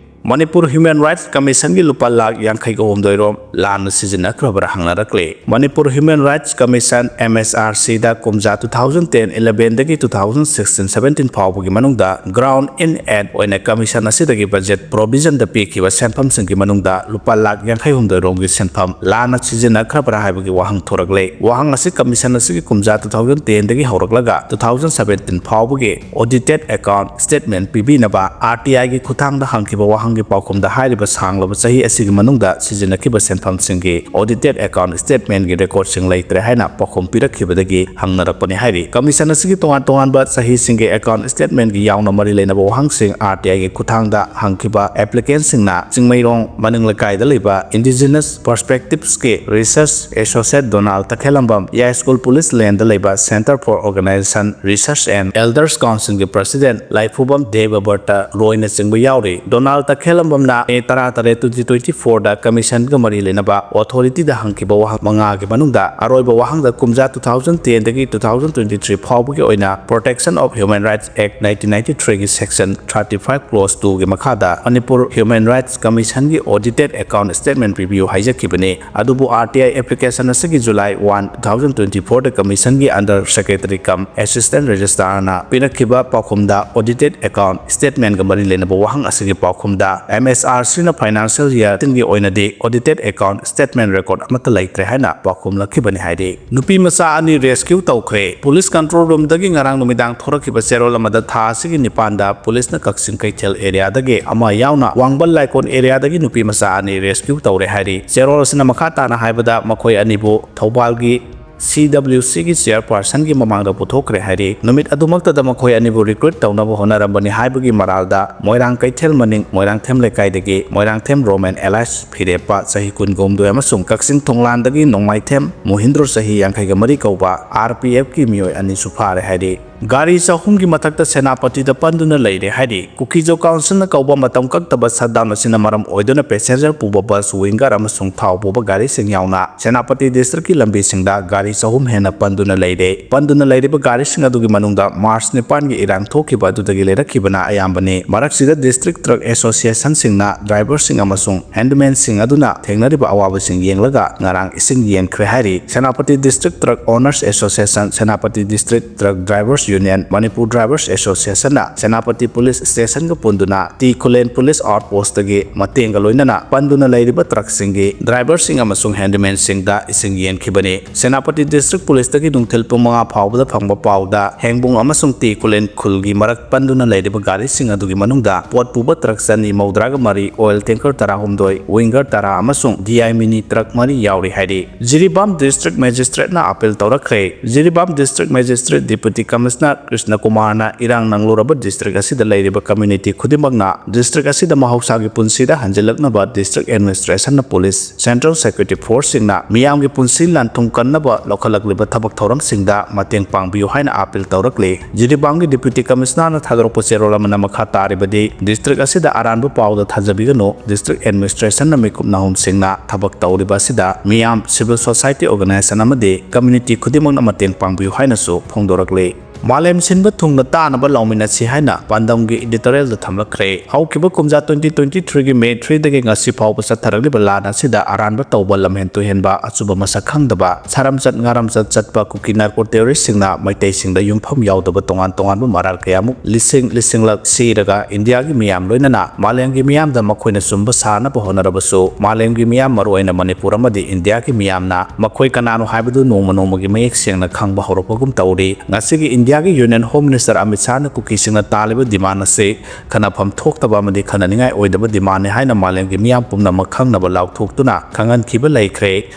ꯃꯅꯤꯄꯨꯔ ꯍ꯭ꯌꯨꯃꯦꯟ ꯔꯥꯏꯠꯁ ꯀꯃꯤꯁꯟꯒꯤ ꯂꯨꯄꯥ ꯂꯥꯈ ꯌꯥꯡꯈꯩꯒ ꯍꯨꯝꯗꯣꯏ ꯔꯣꯝ ꯂꯥꯟꯅ ꯁꯤꯖꯤꯟꯅꯈ꯭ꯔꯕ꯭ꯔꯥ ꯍꯪꯅꯔꯛꯂꯤ꯫ Manipur human rights commission, M S R ꯁꯤꯗ ꯀꯨꯝꯖꯥ two thousand ten elevenꯗꯒꯤ two thousand sixteen seventeen ꯐꯥꯎꯕꯒꯤ ꯃꯅꯨꯡꯗ ground in hand ꯑꯣꯏꯅ ꯀꯃꯤꯁꯟ ꯑꯁꯤꯗꯒꯤ ꯕꯖꯦꯠ ꯄ꯭ꯔꯣꯚꯤꯖꯟꯗ ꯄꯤꯈꯤꯕ ꯁꯦꯟꯐꯝꯁꯤꯡꯒꯤ ꯃꯅꯨꯡꯗ ꯂꯨꯄꯥ ꯂꯥꯈ ꯌꯥꯡꯈꯩ ꯍꯨꯝꯗꯣꯏ ꯔꯣꯝꯒꯤ ꯁꯦꯟꯐꯝ ꯂꯥꯟꯅ ꯁꯤꯖꯤꯟꯅꯈ꯭ꯔꯕ꯭ꯔꯥ ꯍꯥꯏꯕꯒꯤ ꯋꯥꯍꯪ ꯊꯣꯔꯛꯂꯦ꯫ ꯋꯥꯍꯪ ꯑꯁꯤ ꯀꯃꯤꯁꯟ ꯑꯁꯤꯒꯤ ꯀꯨꯝꯖꯥ two thousand tenꯗꯒꯤ ꯍꯧꯔꯛꯂꯒ two thousand seventeen ꯐꯥꯎꯕꯒꯤ audited account statement ꯄꯤꯕꯤꯅꯕ ꯑꯥꯔ ꯇꯤ ꯑꯥꯏꯒꯤ ꯈꯨꯠꯊꯥꯡꯗ ꯍꯪꯈꯤꯕ ꯋꯥꯍꯪꯒꯤ ꯄꯥꯎꯈꯨꯝꯗ ꯍꯥꯏꯔꯤꯕ ꯁꯥꯡꯂꯕ ꯆꯍꯤ ꯑꯁꯤꯒꯤ ꯃꯅꯨꯡꯗ ꯁꯤꯖꯤꯟꯅꯈꯤꯕ ꯁꯦꯟꯐꯝꯁꯤꯡꯒꯤ audited account statementꯒꯤ recordꯁꯤꯡ ꯂꯩꯇ꯭ꯔꯦ ꯍꯥꯏꯅ ꯄꯥꯎꯈꯨꯝ ꯄꯤꯔꯛꯈꯤꯕꯗꯒꯤ ꯍꯪꯅꯔꯛꯄꯅꯤ ꯍꯥꯏꯔꯤ꯫ ꯀꯃꯤꯁꯟ ꯑꯁꯤꯒꯤ ꯇꯣꯉꯥꯟ ꯇꯣꯉꯥꯟꯕ ꯆꯍꯤꯁꯤꯡꯒꯤ account statementꯒꯤ ꯌꯥꯎꯅ ꯃꯔꯤ ꯂꯩꯅꯕ ꯋꯥꯍꯪꯁꯤꯡ ꯑꯥꯔ ꯇꯤ ꯑꯥꯏꯒꯤ ꯈꯨꯠꯊꯥꯡꯗ ꯍꯪꯈꯤꯕ applicantꯁꯤꯡꯅ ꯆꯤꯡꯃꯩꯔꯣꯡ ꯃꯅꯤꯡ ꯂꯩꯀꯥꯏꯗ ꯂꯩꯕ Indigenous Perspectivesꯀꯤ research associate ꯗꯣꯅꯥꯜ ꯇꯈꯦꯜꯂꯝꯕꯝ, ꯌꯥꯏꯁ꯭ꯀꯨꯜ police laneꯗ ꯂꯩꯕ Centre for Organisation Research and Elders Councilꯒꯤ president ꯂꯥꯏꯐꯨꯕꯝ ꯗꯦꯕꯕ꯭ꯔꯇ ꯔꯣꯏꯅꯆꯤꯡꯕ ꯌꯥꯎꯔꯤ꯫ ꯗꯣꯅꯥꯜ ꯇꯈꯦꯜꯂꯝꯕꯝꯅ ꯃꯦ ꯇꯔꯥꯇꯔꯦꯠ twenty twenty fourꯗ ꯀꯃꯤꯁꯟꯒ ꯃꯔꯤ ꯂꯩꯅꯕ authorityꯗ ꯍꯪꯈꯤꯕ ꯋꯥꯍꯪ ꯃꯉꯥꯒꯤ ꯃꯅꯨꯡꯗ ꯑꯔꯣꯏꯕ ꯋꯥꯍꯪꯗ ꯀꯨꯝꯖꯥ two thousand tenꯗꯒꯤ two thousand twenty three ꯐꯥꯎꯕꯒꯤ ꯑꯣꯏꯅ Protection of Human Rights Act nineteen ninety threeꯒꯤ section thirty five clause twoꯒꯤ ꯃꯈꯥꯗ ꯃꯅꯤꯄꯨꯔ ꯍ꯭ꯌꯨꯃꯦꯟ ꯔꯥꯏꯠꯁ ꯀꯃꯤꯁꯟꯒꯤ audited account statement ꯄꯤꯕꯤꯌꯨ ꯍꯥꯏꯖꯈꯤꯕꯅꯤ꯫ ꯑꯗꯨꯕꯨ ꯑꯥꯔ ꯇꯤ ꯑꯥꯏ application ꯑꯁꯤꯒꯤ July one, two thousand twenty fourꯗ ꯀꯃꯤꯁꯟꯒꯤ under secretary cum assistant registrarꯅ ꯄꯤꯔꯛꯈꯤꯕ ꯄꯥꯎꯈꯨꯝꯗ audited account statementꯒ ꯃꯔꯤ ꯂꯩꯅꯕ ꯋꯥꯍꯪ ꯑꯁꯤꯒꯤ ꯄꯥꯎꯈꯨꯝꯗ ꯑꯦꯝ ꯑꯦꯁ ꯑꯥꯔ ꯁꯤꯅ financial year ꯇꯤꯟꯒꯤ ꯑꯣꯏꯅꯗꯤ audited account statement record ꯑꯃꯠꯇ ꯂꯩꯇ꯭ꯔꯦ ꯍꯥꯏꯅ ꯄꯥꯎꯈꯨꯝꯂꯛꯈꯤꯕꯅꯤ ꯍꯥꯏꯔꯤ꯫ ꯅꯨꯄꯤ ꯃꯆꯥ ꯑꯅꯤ rescue ꯇꯧꯈ꯭ꯔꯦ꯫ Police control roomꯗꯒꯤ ꯉꯔꯥꯡ ꯅꯨꯃꯤꯗꯥꯡ ꯊꯣꯔꯛꯈꯤꯕ ꯆꯦꯔꯣꯜ ꯑꯃꯗ ꯊꯥ ꯑꯁꯤꯒꯤ ꯅꯤꯄꯥꯟꯗ policeꯅ ꯀꯛꯆꯤꯡ ꯀꯩꯊꯦꯜ areaꯗꯒꯤ ꯑꯃ ꯌꯥꯎꯅ ꯋꯥꯡꯕꯜ ꯂꯥꯏꯀꯣꯟ areaꯗꯒꯤ ꯅꯨꯄꯤ ꯃꯆꯥ ꯑꯅꯤ rescue ꯇꯧꯔꯦ ꯍꯥꯏꯔꯤ꯫ ꯆꯦꯔꯣꯜ ꯑꯁꯤꯅ ꯃꯈꯥ ꯇꯥꯅ ꯍꯥꯏꯕꯗ ꯃꯈꯣꯏ ꯑꯅꯤꯕꯨ ꯊꯧꯕꯥꯜꯒꯤ ꯁꯤ ꯗꯕ꯭ꯂꯤꯎ ꯁꯤꯒꯤ ꯆꯤꯌꯔꯄꯥꯔꯁꯟꯒꯤ ꯃꯃꯥꯡꯗ ꯄꯨꯊꯣꯛꯈ꯭ꯔꯦ ꯍꯥꯏꯔꯤ꯫ ꯅꯨꯃꯤꯠ ꯑꯗꯨꯃꯛꯇꯗ ꯃꯈꯣꯏ ꯑꯅꯤꯕꯨ ꯔꯤꯀ꯭ꯔꯨꯠ ꯇꯧꯅꯕ ꯍꯣꯠꯅꯔꯝꯕꯅꯤ ꯍꯥꯏꯕꯒꯤ ꯃꯔꯥꯜꯗ ꯃꯣꯏꯔꯥꯡ ꯀꯩꯊꯦꯜ ꯃꯅꯤꯡ ꯃꯣꯏꯔꯥꯡꯊꯦꯝ ꯂꯩꯀꯥꯏꯗꯒꯤ ꯃꯣꯏꯔꯥꯡꯊꯦꯝ ꯔꯣꯃꯦꯟ ꯑꯦꯂꯥꯏꯁ ꯐꯤꯔꯦꯞꯄ ꯆꯍꯤ ꯀꯨꯟꯒ ꯍꯨꯝꯗꯣꯏ ꯑꯃꯁꯨꯡ ꯀꯛꯆꯤꯡ ꯊꯣꯡꯂꯥꯟꯗꯒꯤ ꯅꯣꯡꯃꯥꯏꯊꯦꯝ ꯃꯣꯍꯤꯟꯗ꯭ꯔꯣ ꯆꯍꯤ ꯌꯥꯡꯈꯩꯒ ꯃꯔꯤ ꯀꯧꯕ ꯑꯥꯔ ꯄꯤ ꯑꯦꯐꯀꯤ ꯃꯤꯑꯣꯏ ꯑꯅꯤꯁꯨ ꯐꯥꯔꯦ ꯍꯥꯏꯔꯤ꯫ ꯒꯥꯔꯤ ꯆꯍꯨꯝꯒꯤ ꯃꯊꯛꯇ ꯁꯦꯅꯥꯄꯇꯤꯗ ꯄꯟꯗꯨꯅ ꯂꯩꯔꯦ ꯍꯥꯏꯔꯤ꯫ ꯀꯨꯀꯤꯖꯣ ꯀꯥꯎꯟꯁꯤꯜꯅ ꯀꯧꯕ ꯃꯇꯝ ꯀꯛꯇꯕ ꯁꯠꯗꯥꯎꯟ ꯑꯁꯤꯅ ꯃꯔꯝ ꯑꯣꯏꯗꯨꯅ ꯄꯦꯁꯦꯟꯖꯔ ꯄꯨꯕ ꯕꯁ, ꯋꯤꯡꯒꯔ ꯑꯃꯁꯨꯡ ꯊꯥꯎ ꯄꯨꯕ ꯒꯥꯔꯤꯁꯤꯡ ꯌꯥꯎꯅ ꯁꯦꯅꯥꯄꯇꯤ ꯗꯤꯁꯇ꯭ꯔꯤꯛꯀꯤ ꯂꯝꯕꯤꯁꯤꯡꯗ ꯒꯥꯔꯤ ꯆꯍꯨꯝ ꯍꯦꯟꯅ ꯄꯟꯗꯨꯅ ꯂꯩꯔꯦ꯫ ꯄꯟꯗꯨꯅ ꯂꯩꯔꯤꯕ ꯒꯥꯔꯤꯁꯤꯡ ꯑꯗꯨꯒꯤ ꯃꯅꯨꯡꯗ ꯃꯥꯔꯆ ꯅꯤꯄꯥꯟꯒꯤ ꯏꯔꯥꯡ ꯊꯣꯛꯈꯤꯕ ꯑꯗꯨꯗꯒꯤ ꯂꯩꯔꯛꯈꯤꯕꯅ ꯑꯌꯥꯝꯕꯅꯤ꯫ ꯃꯔꯛꯁꯤꯗ ꯗꯤꯁꯇ꯭ꯔꯤꯛ ꯇ꯭ꯔꯛ ꯑꯦꯁꯣꯁꯤꯌꯦꯁꯟꯁꯤꯡꯅ ꯗ꯭ꯔꯥꯏꯚꯔꯁꯤꯡ ꯑꯃꯁꯨꯡ ꯍꯦꯟꯗꯃꯦꯟꯁꯤꯡ ꯑꯗꯨꯅ ꯊꯦꯡꯅꯔꯤꯕ ꯑꯋꯥꯕꯁꯤꯡ ꯌꯦꯡꯂꯒ ꯉꯔꯥꯡ ꯏꯁꯤꯡ ꯌꯦꯟꯈ꯭ꯔꯦ ꯍꯥꯏꯔꯤ꯫ Senapati district truck owners association, Senapati district truck drivers union, Manipur drivers ꯑꯦꯁꯣꯁꯤꯌꯦꯁꯟꯅ ꯁꯦꯅꯥꯄꯇꯤ ꯄꯨꯂꯤꯁ ꯁ꯭ꯇꯦꯁꯟꯒ ꯄꯨꯟꯗꯨꯅ ꯇꯤ ꯈꯨꯂꯦꯟ ꯄꯨꯂꯤꯁ ꯑꯥꯎꯠꯄꯣꯁꯇꯒꯤ ꯃꯇꯦꯡꯒ ꯂꯣꯏꯅꯅ ꯄꯟꯗꯨꯅ ꯂꯩꯔꯤꯕ ꯇ꯭ꯔꯛꯁꯤꯡꯒꯤ ꯗ꯭ꯔꯥꯏꯚꯔꯁꯤꯡ ꯑꯃꯁꯨꯡ ꯍꯦꯟꯗꯃꯦꯟꯁꯤꯡꯗ ꯏꯁꯤꯡ ꯌꯦꯟꯈꯤꯕꯅꯤ꯫ ꯁꯦꯅꯥꯄꯇꯤ ꯗꯤꯁꯇ꯭ꯔꯤꯛ ꯄꯨꯂꯤꯁꯇꯒꯤ ꯅꯨꯡꯊꯤꯜ ꯄꯨꯡ ꯃꯉꯥ ꯐꯥꯎꯕꯗ ꯐꯪꯕ ꯄꯥꯎꯗ, ꯍꯦꯡꯕꯨꯡ ꯑꯃꯁꯨꯡ ꯇꯤ ꯈꯨꯂꯦꯟ ꯈꯨꯜꯒꯤ ꯃꯔꯛ ꯄꯟꯗꯨꯅ ꯂꯩꯔꯤꯕ ꯒꯥꯔꯤꯁꯤꯡ ꯑꯗꯨꯒꯤ ꯃꯅꯨꯡꯗ ꯄꯣꯠ ꯄꯨꯕ ꯇ꯭ꯔꯛ ꯆꯅꯤ ꯃꯧꯗ꯭ꯔꯥꯒ ꯃꯔꯤ, ꯑꯣꯏꯜ ꯇꯦꯡꯀꯔ ꯇꯔꯥꯍꯨꯝꯗꯣꯏ, ꯋꯤꯡꯒꯔ ꯇꯔꯥ ꯑꯃꯁꯨꯡ ꯗꯤ ꯑꯥꯏ ꯃꯤꯅꯤ ꯇ꯭ꯔꯛ ꯃꯔꯤ ꯌꯥꯎꯔꯤ ꯍꯥꯏꯔꯤ꯫ ꯖꯤꯔꯤꯕꯥꯝ ꯗꯤꯁꯇ꯭ꯔꯤꯛ ꯃꯦꯖꯤꯁꯇ꯭ꯔꯦꯠꯅ ꯑꯄꯤꯜ ꯇꯧꯔꯛꯈ꯭ꯔꯦ꯫ Jiribam district magistrate deputy commissioner Krishna ꯀꯨꯃꯥꯔꯅ ꯏꯔꯥꯡ ꯅꯪꯂꯨꯔꯕ ꯗꯤꯁꯇ꯭ꯔꯤꯛ ꯑꯁꯤꯗ ꯂꯩꯔꯤꯕ ꯀꯝꯌꯨꯅꯤꯇꯤ ꯈꯨꯗꯤꯡꯃꯛꯅ ꯗꯤꯁꯇ꯭ꯔꯤꯛ ꯑꯁꯤꯗ ꯃꯍꯧꯁꯥꯒꯤ ꯄꯨꯟꯁꯤꯗ ꯍꯟꯖꯤꯜꯂꯛꯅꯕ ꯗꯤꯁꯇ꯭ꯔꯤꯛ ꯑꯦꯗꯃꯤꯅꯤꯁꯇ꯭ꯔꯦꯁꯟꯅ ꯄꯨꯂꯤꯁ, ꯁꯦꯟꯇ꯭ꯔꯦꯜ ꯁꯦꯀ꯭ꯌꯨꯔꯤꯇꯤ ꯐꯣꯔꯁꯁꯤꯡꯅ ꯃꯤꯌꯥꯝꯒꯤ ꯄꯨꯟꯁꯤ ꯂꯥꯟ-ꯊꯨꯝ ꯀꯟꯅꯕ ꯂꯧꯈꯠꯂꯛꯂꯤꯕ ꯊꯕꯛ ꯊꯧꯔꯝꯁꯤꯡꯗ ꯃꯇꯦꯡ ꯄꯥꯡꯕꯤꯌꯨ ꯍꯥꯏꯅ ꯑꯄꯤꯜ ꯇꯧꯔꯛꯂꯤ꯫ ꯖꯤꯔꯤꯕꯥꯝꯒꯤ ꯗꯤꯄ꯭ꯌꯨꯇꯤ ꯀꯃꯤꯁꯅꯔꯅ ꯊꯥꯗꯣꯔꯛꯄ ꯆꯦꯔꯣꯜ ꯑꯃꯅ ꯃꯈꯥ ꯇꯥꯔꯤꯕꯗꯤ, ꯗꯤꯁꯇ꯭ꯔꯤꯛ ꯑꯁꯤꯗ ꯑꯔꯥꯟꯕ ꯄꯥꯎꯗ ꯊꯥꯖꯕꯤꯒꯅꯨ, ꯗꯤꯁꯇ꯭ꯔꯤꯛ ꯑꯦꯗꯃꯤꯅꯤꯁꯇ꯭ꯔꯦꯁꯟꯅ ꯃꯤꯀꯨꯞ ꯅꯥꯍꯨꯝꯁꯤꯡꯅ ꯊꯕꯛ ꯇꯧꯔꯤꯕ ꯑꯁꯤꯗ ꯃꯤꯌꯥꯝ, ꯁꯤꯚꯤꯜ ꯁꯣꯁꯥꯏꯇꯤ ꯑꯣꯔꯒꯅꯥꯏꯖꯦꯁꯟ ꯑꯃꯗꯤ ꯀꯝꯌꯨꯅꯤꯇꯤ ꯈꯨꯗꯤꯡꯃꯛꯅ ꯃꯇꯦꯡ ꯄꯥꯡꯕꯤꯌꯨ ꯍꯥꯏꯅꯁꯨ ꯐꯣꯡꯗꯣꯔꯛꯂꯤ꯫ ꯃꯥꯂꯦꯝ ꯁꯤꯟꯕ ꯊꯨꯡꯅ ꯇꯥꯅꯕ ꯂꯧꯃꯤꯟꯅꯁꯤ ꯍꯥꯏꯅ ꯄꯥꯟꯗꯝꯒꯤ ꯏꯗꯤꯇꯣꯔꯤꯌꯦꯜꯗ ꯊꯝꯂꯛꯈ꯭ꯔꯦ꯫ ꯍꯧꯈꯤꯕ ꯀꯨꯝꯖꯥ twenty twenty-three-ꯒꯤ May three-ꯗꯒꯤ ꯉꯁꯤ ꯐꯥꯎꯕ ꯆꯠꯊꯔꯛꯂꯤꯕ ꯂꯥꯟ ꯑꯁꯤꯗ ꯑꯔꯥꯟꯕ ꯇꯧꯕ, ꯂꯝꯍꯦꯟ ꯇꯨꯍꯦꯟꯕ, ꯑꯆꯨꯝꯕ ꯃꯁꯛ ꯈꯪꯗꯕ, ꯁꯥꯔꯝꯆꯠ ꯉꯥꯔꯝꯆꯠ ꯆꯠꯄ ꯀꯨꯀꯤ ꯅꯥꯔꯀꯣ ꯇꯦꯔꯣꯔꯤꯁꯁꯤꯡꯅ ꯃꯩꯇꯩꯁꯤꯡꯗ ꯌꯨꯝꯐꯝ ꯌꯥꯎꯗꯕ ꯇꯣꯉꯥꯟ ꯇꯣꯉꯥꯟꯕ ꯃꯔꯥꯜ ꯀꯌꯥꯃꯨꯛ ꯂꯤꯁꯤꯡ ꯂꯤꯁꯤꯡꯂꯛ ꯁꯤꯔꯒ ꯏꯟꯗꯤꯌꯥꯒꯤ ꯃꯤꯌꯥꯝ ꯂꯣꯏꯅꯅ ꯃꯥꯂꯦꯝꯒꯤ ꯃꯤꯌꯥꯝꯗ ꯃꯈꯣꯏꯅ ꯆꯨꯝꯕ ꯁꯥꯅꯕ ꯍꯣꯠꯅꯔꯕꯁꯨ, ꯃꯥꯂꯦꯝꯒꯤ ꯃꯤꯌꯥꯝ, ꯃꯔꯨꯑꯣꯏꯅ ꯃꯅꯤꯄꯨꯔ ꯑꯃꯗꯤ ꯏꯟꯗꯤꯌꯥꯒꯤ ꯃꯤꯌꯥꯝꯅ ꯃꯈꯣꯏ ꯀꯅꯥꯅꯣ ꯍꯥꯏꯕꯗꯨ ꯅꯣꯡꯃ ꯅꯣꯡꯃꯒꯤ ꯃꯌꯦꯛ ꯁꯦꯡꯅ ꯈꯪꯕ ꯍꯧꯔꯛꯄꯒꯨꯝ ꯇꯧꯔꯤ꯫ ꯉꯁꯤꯒꯤ ꯏꯟꯗꯤꯌꯥ ꯏꯟꯗꯤꯌꯥꯒꯤ ꯌꯨꯅꯤꯌꯟ ꯍꯣꯝ ꯃꯤꯅꯤꯁꯇꯔ ꯑꯃꯤꯠ ꯁꯥꯍꯅ ꯀꯨꯀꯤꯁꯤꯡꯅ ꯇꯥꯜꯂꯤꯕ ꯗꯤꯃꯥꯟ ꯑꯁꯤ ꯈꯟꯅꯐꯝ ꯊꯣꯛꯇꯕ ꯑꯃꯗꯤ ꯈꯟꯅꯅꯤꯡꯉꯥꯏ ꯑꯣꯏꯗꯕ ꯗꯤꯃꯥꯟꯅꯤ ꯍꯥꯏꯅ ꯃꯥꯂꯦꯝꯒꯤ ꯃꯤꯌꯥꯝ ꯄꯨꯝꯅꯃꯛ ꯈꯪꯅꯕ ꯂꯥꯎꯊꯣꯛꯇꯨꯅ ꯈꯪꯍꯟꯈꯤꯕ ꯂꯩꯈ꯭ꯔꯦ꯫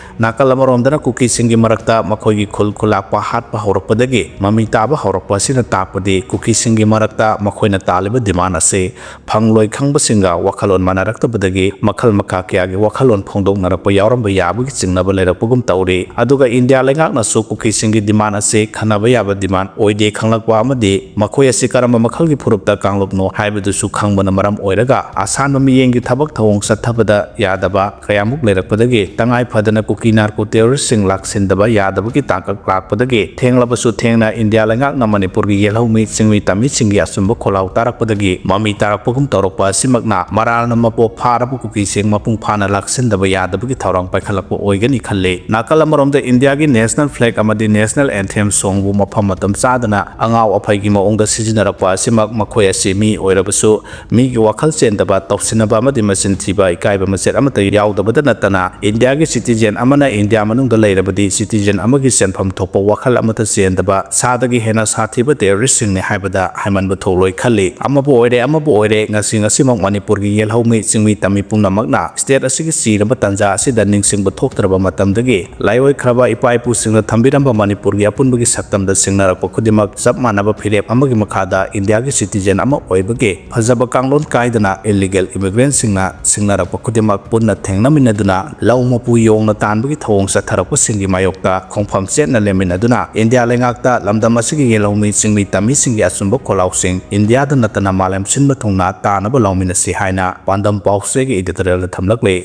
ꯅꯥꯀꯜ ꯑꯃꯔꯣꯝꯗꯅ ꯀꯨꯀꯤꯁꯤꯡꯒꯤ ꯃꯔꯛꯇ ꯃꯈꯣꯏꯒꯤ ꯈꯨꯜ ꯈꯨꯂꯥꯛꯄ ꯍꯥꯠꯄ ꯍꯧꯔꯛꯄꯗꯒꯤ ꯃꯃꯤ ꯇꯥꯕ ꯍꯧꯔꯛꯄ ꯑꯁꯤꯅ ꯇꯥꯛꯄꯗꯤ ꯀꯨꯀꯤꯁꯤꯡꯒꯤ ꯃꯔꯛꯇ ꯃꯈꯣꯏꯅ ꯇꯥꯜꯂꯤꯕ ꯗꯤꯃꯥꯟ ꯑꯁꯤ ꯐꯪꯂꯣꯏ ꯈꯪꯕꯁꯤꯡꯒ ꯋꯥꯈꯜꯂꯣꯟ ꯃꯥꯟꯅꯔꯛꯇꯕꯗꯒꯤ ꯃꯈꯜ ꯃꯈꯥ ꯀꯌꯥꯒꯤ ꯋꯥꯈꯜꯂꯣꯟ ꯐꯣꯡꯗꯣꯛꯅꯔꯛꯄ ꯌꯥꯎꯔꯝꯕ ꯌꯥꯕꯒꯤ ꯆꯤꯡꯅꯕ ꯂꯩꯔꯛꯄꯒꯨꯝ ꯇꯧꯔꯤ꯫ ꯑꯗꯨꯒ ꯏꯟꯗꯤꯌꯥ ꯂꯩꯉꯥꯛꯅꯁꯨ ꯀꯨꯀꯤꯁꯤꯡꯒꯤ ꯗꯤꯃꯥꯟ ꯑꯁꯤ ꯈꯟꯅꯕ ꯌꯥꯕ ꯗꯤꯃꯥꯟ ꯑꯣꯏꯗꯦ ꯈꯪꯂꯛꯄ ꯑꯃꯗꯤ ꯃꯈꯣꯏ ꯑꯁꯤ ꯀꯔꯝꯕ ꯃꯈꯜꯒꯤ ꯐꯨꯔꯨꯞꯇ ꯀꯥꯡꯂꯨꯞꯅꯣ ꯍꯥꯏꯕꯗꯨꯁꯨ ꯈꯪꯕꯅ ꯃꯔꯝ ꯑꯣꯏꯔꯒ ꯑꯁꯥꯟꯕ ꯃꯤꯠꯌꯦꯡꯒꯤ ꯊꯕꯛ ꯊꯧꯑꯣꯡ ꯆꯠꯊꯕꯗ ꯌꯥꯗꯕ ꯀꯌꯥꯃꯨꯛ ꯂꯩꯔꯛꯄꯗꯒꯤ ꯇꯉꯥꯏ ꯐꯗꯅ ꯀꯨꯀꯤ ꯅꯥꯔꯀꯣ ꯇꯦꯔꯣꯔꯤꯁꯁꯤꯡ ꯂꯥꯛꯁꯤꯟꯗꯕ ꯌꯥꯗꯕꯒꯤ ꯇꯥꯡꯀꯛ ꯂꯥꯛꯄꯗꯒꯤ ꯊꯦꯡꯂꯕꯁꯨ ꯊꯦꯡꯅ ꯏꯟꯗꯤꯌꯥ ꯂꯩꯉꯥꯛꯅ ꯃꯅꯤꯄꯨꯔꯒꯤ ꯌꯦꯜꯍꯧꯃꯤ ꯆꯤꯡꯃꯤ ꯇꯝꯃꯤꯁꯤꯡꯒꯤ ꯑꯆꯨꯝꯕ ꯈꯣꯜꯂꯥꯎ ꯇꯥꯔꯛꯄꯗꯒꯤ ꯃꯃꯤ ꯇꯥꯔꯛꯄꯒꯨꯝ ꯇꯧꯔꯛꯄ ꯑꯁꯤꯃꯛꯅ ꯃꯔꯥꯜꯅ ꯃꯄꯣꯞ ꯐꯥꯔꯕ ꯀꯨꯀꯤꯁꯤꯡ ꯃꯄꯨꯡ ꯐꯥꯅ ꯂꯥꯛꯁꯤꯟꯗꯕ ꯌꯥꯗꯕꯒꯤ ꯊꯧꯔꯥꯡ ꯄꯥꯏꯈꯠꯂꯛꯄ ꯑꯣꯏꯒꯅꯤ ꯈꯜꯂꯤ꯫ ꯅꯥꯀꯜ ꯑꯃꯔꯣꯝꯗ ꯏꯟꯗꯤꯌꯥꯒꯤ ꯅꯦꯁꯅꯦꯜ ꯐ꯭ꯂꯦꯒ ꯑꯃꯗꯤ ꯅꯦꯁꯅꯦꯜ ꯑꯦꯟꯊꯦꯝ ꯁꯣꯡꯕꯨ ꯃꯐꯝ ꯃꯇꯝ ꯆꯥꯗꯅ ꯑꯉꯥꯎ ꯑꯐꯩꯒꯤ ꯃꯑꯣꯡꯗ ꯁꯤꯖꯤꯟꯅꯔꯛꯄ ꯑꯁꯤꯃꯛ ꯃꯈꯣꯏ ꯑꯁꯤ ꯃꯤ ꯑꯣꯏꯔꯕꯁꯨ ꯃꯤꯒꯤ ꯋꯥꯈꯜ ꯆꯦꯟꯗꯕ, ꯇꯧꯁꯤꯟꯅꯕ ꯑꯃꯗꯤ ꯃꯆꯤꯟ ꯊꯤꯕ, ꯏꯀꯥꯏꯕ ꯃꯆꯦꯠ ꯑꯃꯠꯇ ꯌꯥꯎꯗꯕꯗ ꯅꯠꯇꯅ ꯏꯟꯗꯤꯌꯥꯒꯤ ꯁꯤꯇꯤꯖꯦꯟ ꯑꯃꯅ ꯏꯟꯗꯤꯌꯥ ꯃꯅꯨꯡꯗ ꯂꯩꯔꯕꯗꯤ ꯁꯤꯇꯤꯖꯦꯟ ꯑꯃꯒꯤ ꯆꯦꯟꯐꯝ ꯊꯣꯛꯄ ꯋꯥꯈꯜ ꯑꯃꯠꯇ ꯆꯦꯟꯗꯕ ꯁꯥꯗꯒꯤ ꯍꯦꯟꯅ ꯁꯥꯊꯤꯕ ꯇꯦꯔꯣꯔꯤꯁꯁꯤꯡꯅꯤ ꯍꯥꯏꯕꯗ ꯍꯥꯏꯃꯟꯕ ꯊꯣꯛꯂꯣꯏ ꯈꯜꯂꯤ꯫ ꯑꯃꯕꯨ ꯑꯣꯏꯔꯦ, ꯑꯃꯕꯨ ꯑꯣꯏꯔꯦ, ꯉꯁꯤ ꯉꯁꯤꯃꯛ ꯃꯅꯤꯄꯨꯔꯒꯤ ꯌꯦꯜꯍꯧꯃꯤ ꯆꯤꯡꯃꯤ ꯇꯝꯃꯤ ꯄꯨꯝꯅꯃꯛꯅ ꯁ꯭ꯇꯦꯠ ꯑꯁꯤꯒꯤ ꯆꯤꯔꯕ ꯇꯥꯟꯖꯥ ꯑꯁꯤꯗ ꯅꯤꯡꯁꯤꯡꯕ ꯊꯣꯛꯇ꯭ꯔꯕ ꯃꯇꯝꯗꯒꯤ ꯂꯥꯏꯑꯣꯏꯈ꯭ꯔꯕ ꯏꯄꯥ ꯏꯄꯨꯁꯤꯡꯅ ꯊꯝꯕꯤꯔꯝꯕ ꯃꯅꯤꯄꯨꯔꯒꯤ ꯑꯄꯨꯟꯕꯒꯤ ꯁꯛꯇꯝꯗ ꯁꯤꯡꯅꯔꯛꯄ ꯈꯨꯗꯤꯡꯃꯛ ꯆꯞ ꯃꯥꯟꯅꯕ ꯐꯤꯔꯦꯞ ꯑꯃꯒꯤ ꯃꯈꯥꯗ ꯏꯟꯗꯤꯌꯥꯒꯤ ꯁꯤꯇꯤꯖꯦꯟ ꯑꯃ ꯑꯣꯏꯕꯒꯤ ꯐꯖꯕ ꯀꯥꯡꯂꯣꯟ ꯀꯥꯏꯗꯅ ꯏꯂꯤꯒꯦꯜ ꯏꯃꯤꯒ꯭ꯔꯦꯟꯁꯤꯡꯅ ꯁꯤꯡꯅꯔꯛꯄ ꯈꯨꯗꯤꯡꯃꯛ ꯄꯨꯟꯅ ꯊꯦꯡꯅꯃꯤꯟꯅꯗꯨꯅ ꯂꯧ ꯃꯄꯨ ꯌꯣꯡꯅ ꯇꯥꯟꯕꯒꯤ ꯊꯧꯑꯣꯡ ꯆꯠꯊꯔꯛꯄꯁꯤꯡꯒꯤ ꯃꯥꯌꯣꯛꯇ ꯈꯣꯡꯐꯝ ꯆꯦꯠꯅ ꯂꯦꯞꯃꯤꯟꯅꯗꯨꯅ ꯏꯟꯗꯤꯌꯥ ꯂꯩꯉꯥꯛꯇ ꯂꯝꯗꯝ ꯑꯁꯤꯒꯤ ꯌꯦꯜꯍꯧꯃꯤ ꯆꯤꯡꯃꯤ ꯇꯝꯃꯤꯁꯤꯡꯒꯤ ꯑꯆꯨꯝꯕ ꯈꯣꯜꯂꯥꯎꯁꯤꯡ ꯏꯟꯗꯤꯌꯥꯗ ꯅꯠꯇꯅ ꯃꯥꯂꯦꯝ ꯁꯤꯟꯕ ꯊꯨꯡꯅ ꯇꯥꯅꯕ ꯂꯧꯃꯤꯟꯅꯁꯤ ꯍꯥꯏꯅ ꯄꯥꯟꯗꯝ ꯄꯥꯎꯆꯦꯒꯤ editorialꯗ ꯊꯝꯂꯛꯂꯤ꯫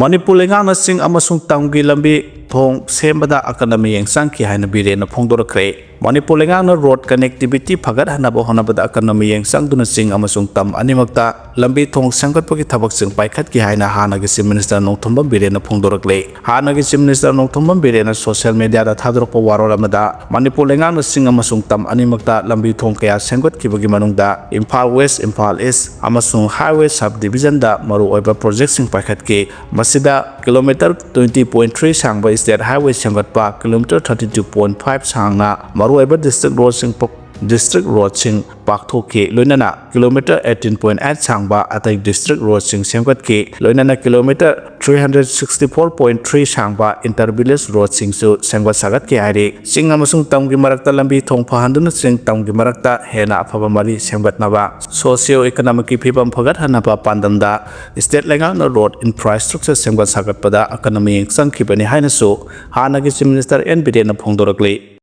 ꯃꯅꯤꯄꯨꯔ ꯂꯩꯉꯥꯛꯅ ꯆꯤꯡ ꯑꯃꯁꯨꯡ ꯇꯝꯒꯤ ꯂꯝꯕꯤ ꯊꯣꯡ ꯁꯦꯝꯕꯗ ꯑꯀꯟꯕ ꯃꯤꯠꯌꯦꯡ ꯆꯪꯈꯤ ꯍꯥꯏꯅ ꯕꯤꯔꯦꯟꯅ ꯐꯣꯡꯗꯣꯔꯛꯈ꯭ꯔꯦ꯫ ꯃꯅꯤꯄꯨꯔ ꯂꯩꯉꯥꯛꯅ ꯔꯣꯗ ꯀꯅꯦꯛꯇꯤꯚꯤꯇꯤ ꯐꯒꯠꯍꯟꯅꯕ ꯍꯣꯠꯅꯕꯗ ꯑꯀꯟꯕ ꯃꯤꯠꯌꯦꯡ ꯆꯪꯗꯨꯅ ꯆꯤꯡ ꯑꯃꯁꯨꯡ ꯇꯝ ꯑꯅꯤꯃꯛꯇ ꯂꯝꯕꯤ ꯊꯣꯡ ꯁꯦꯝꯒꯠꯄꯒꯤ ꯊꯕꯛꯁꯤꯡ ꯄꯥꯏꯈꯠꯈꯤ ꯍꯥꯏꯅ ꯍꯥꯟꯅꯒꯤ ꯆꯤꯐ ꯃꯤꯅꯤꯁꯇꯔ ꯅꯣꯡꯊꯣꯝꯕꯝ ꯕꯤꯔꯦꯟꯅ ꯐꯣꯡꯗꯣꯔꯛꯂꯦ꯫ ꯍꯥꯟꯅꯒꯤ ꯆꯤꯐ ꯃꯤꯅꯤꯁꯇꯔ ꯅꯣꯡꯊꯣꯝꯕꯝ ꯕꯤꯔꯦꯟꯅ ꯁꯣꯁꯤꯌꯦꯜ ꯃꯤꯗꯤꯌꯥꯗ ꯊꯥꯗꯣꯔꯛꯄ ꯋꯥꯔꯣꯜ ꯑꯃꯗ ꯃꯅꯤꯄꯨꯔ ꯂꯩꯉꯥꯛꯅ ꯆꯤꯡ ꯑꯃꯁꯨꯡ ꯇꯝ ꯑꯅꯤꯃꯛꯇ ꯂꯝꯕꯤ ꯊꯣꯡ ꯀꯌꯥ ꯁꯦꯝꯒꯠꯈꯤꯕꯒꯤ ꯃꯅꯨꯡꯗ ꯏꯝꯐꯥꯜ ꯋꯦꯁ, ꯏꯝꯐꯥꯜ ꯏꯁ ꯑꯃꯁꯨꯡ ꯍꯥꯏꯋꯦ ꯁꯕ ꯗꯤꯕꯤꯖꯟꯗ ꯃꯔꯨꯑꯣꯏꯕ ꯄ꯭ꯔꯣꯖꯦꯛꯁꯤꯡ ꯄꯥꯏꯈꯠꯈꯤ꯫ ꯃꯁꯤꯗ ꯀꯤꯂꯣꯃꯤꯇꯔ ꯇ꯭ꯋꯦꯟꯇꯤ ꯄꯣꯏꯟ ꯊ꯭ꯔꯤ ꯁꯥꯡꯕ State Highway ꯁꯦꯝꯒꯠꯄ kilometre thirty two point five ꯁꯥꯡꯅ ꯃꯔꯨꯑꯣꯏꯕ district roadꯁꯤꯡ ꯄ-, district roadꯁꯤꯡ ꯄꯥꯛꯊꯣꯛꯈꯤ꯫ ꯂꯣꯏꯅꯅ ꯀꯤꯂꯣꯃꯤꯇꯔ ꯑꯩꯠꯇꯤꯟ ꯄꯣꯏꯟ ꯑꯩꯠ ꯁꯥꯡꯕ ꯑꯇꯩ district roadꯁꯤꯡ ꯁꯦꯝꯒꯠꯈꯤ꯫ ꯂꯣꯏꯅꯅ kilometre three hundred sixty four point three ꯁꯥꯡꯕ inter village roadꯁꯤꯡꯁꯨ ꯁꯦꯝꯒꯠ ꯁꯥꯒꯠꯈꯤ ꯍꯥꯏꯔꯤ꯫ ꯆꯤꯡ ꯑꯃꯁꯨꯡ ꯇꯝꯒꯤ ꯃꯔꯛꯇ ꯂꯝꯕꯤ ꯊꯣꯡ ꯐꯍꯟꯗꯨꯅ ꯆꯤꯡ ꯇꯝꯒꯤ ꯃꯔꯛꯇ ꯍꯦꯟꯅ ꯑꯐꯕ ꯃꯔꯤ ꯁꯦꯝꯒꯠꯅꯕ, socio economicꯀꯤ ꯐꯤꯕꯝ ꯐꯒꯠꯍꯟꯅꯕ ꯄꯥꯟꯗꯝꯗ state ꯂꯩꯉꯥꯛꯅ road infrastructure ꯁꯦꯝꯒꯠ ꯁꯥꯒꯠꯄꯗ ꯑꯀꯟꯕ ꯃꯤꯠꯌꯦꯡ ꯆꯪꯈꯤꯕꯅꯤ ꯍꯥꯏꯅꯁꯨ ꯍꯥꯟꯅꯒꯤ Chief Minister ꯑꯦꯟ ꯕꯤꯔꯦꯟꯅ ꯐꯣꯡꯗꯣꯔꯛꯂꯤ꯫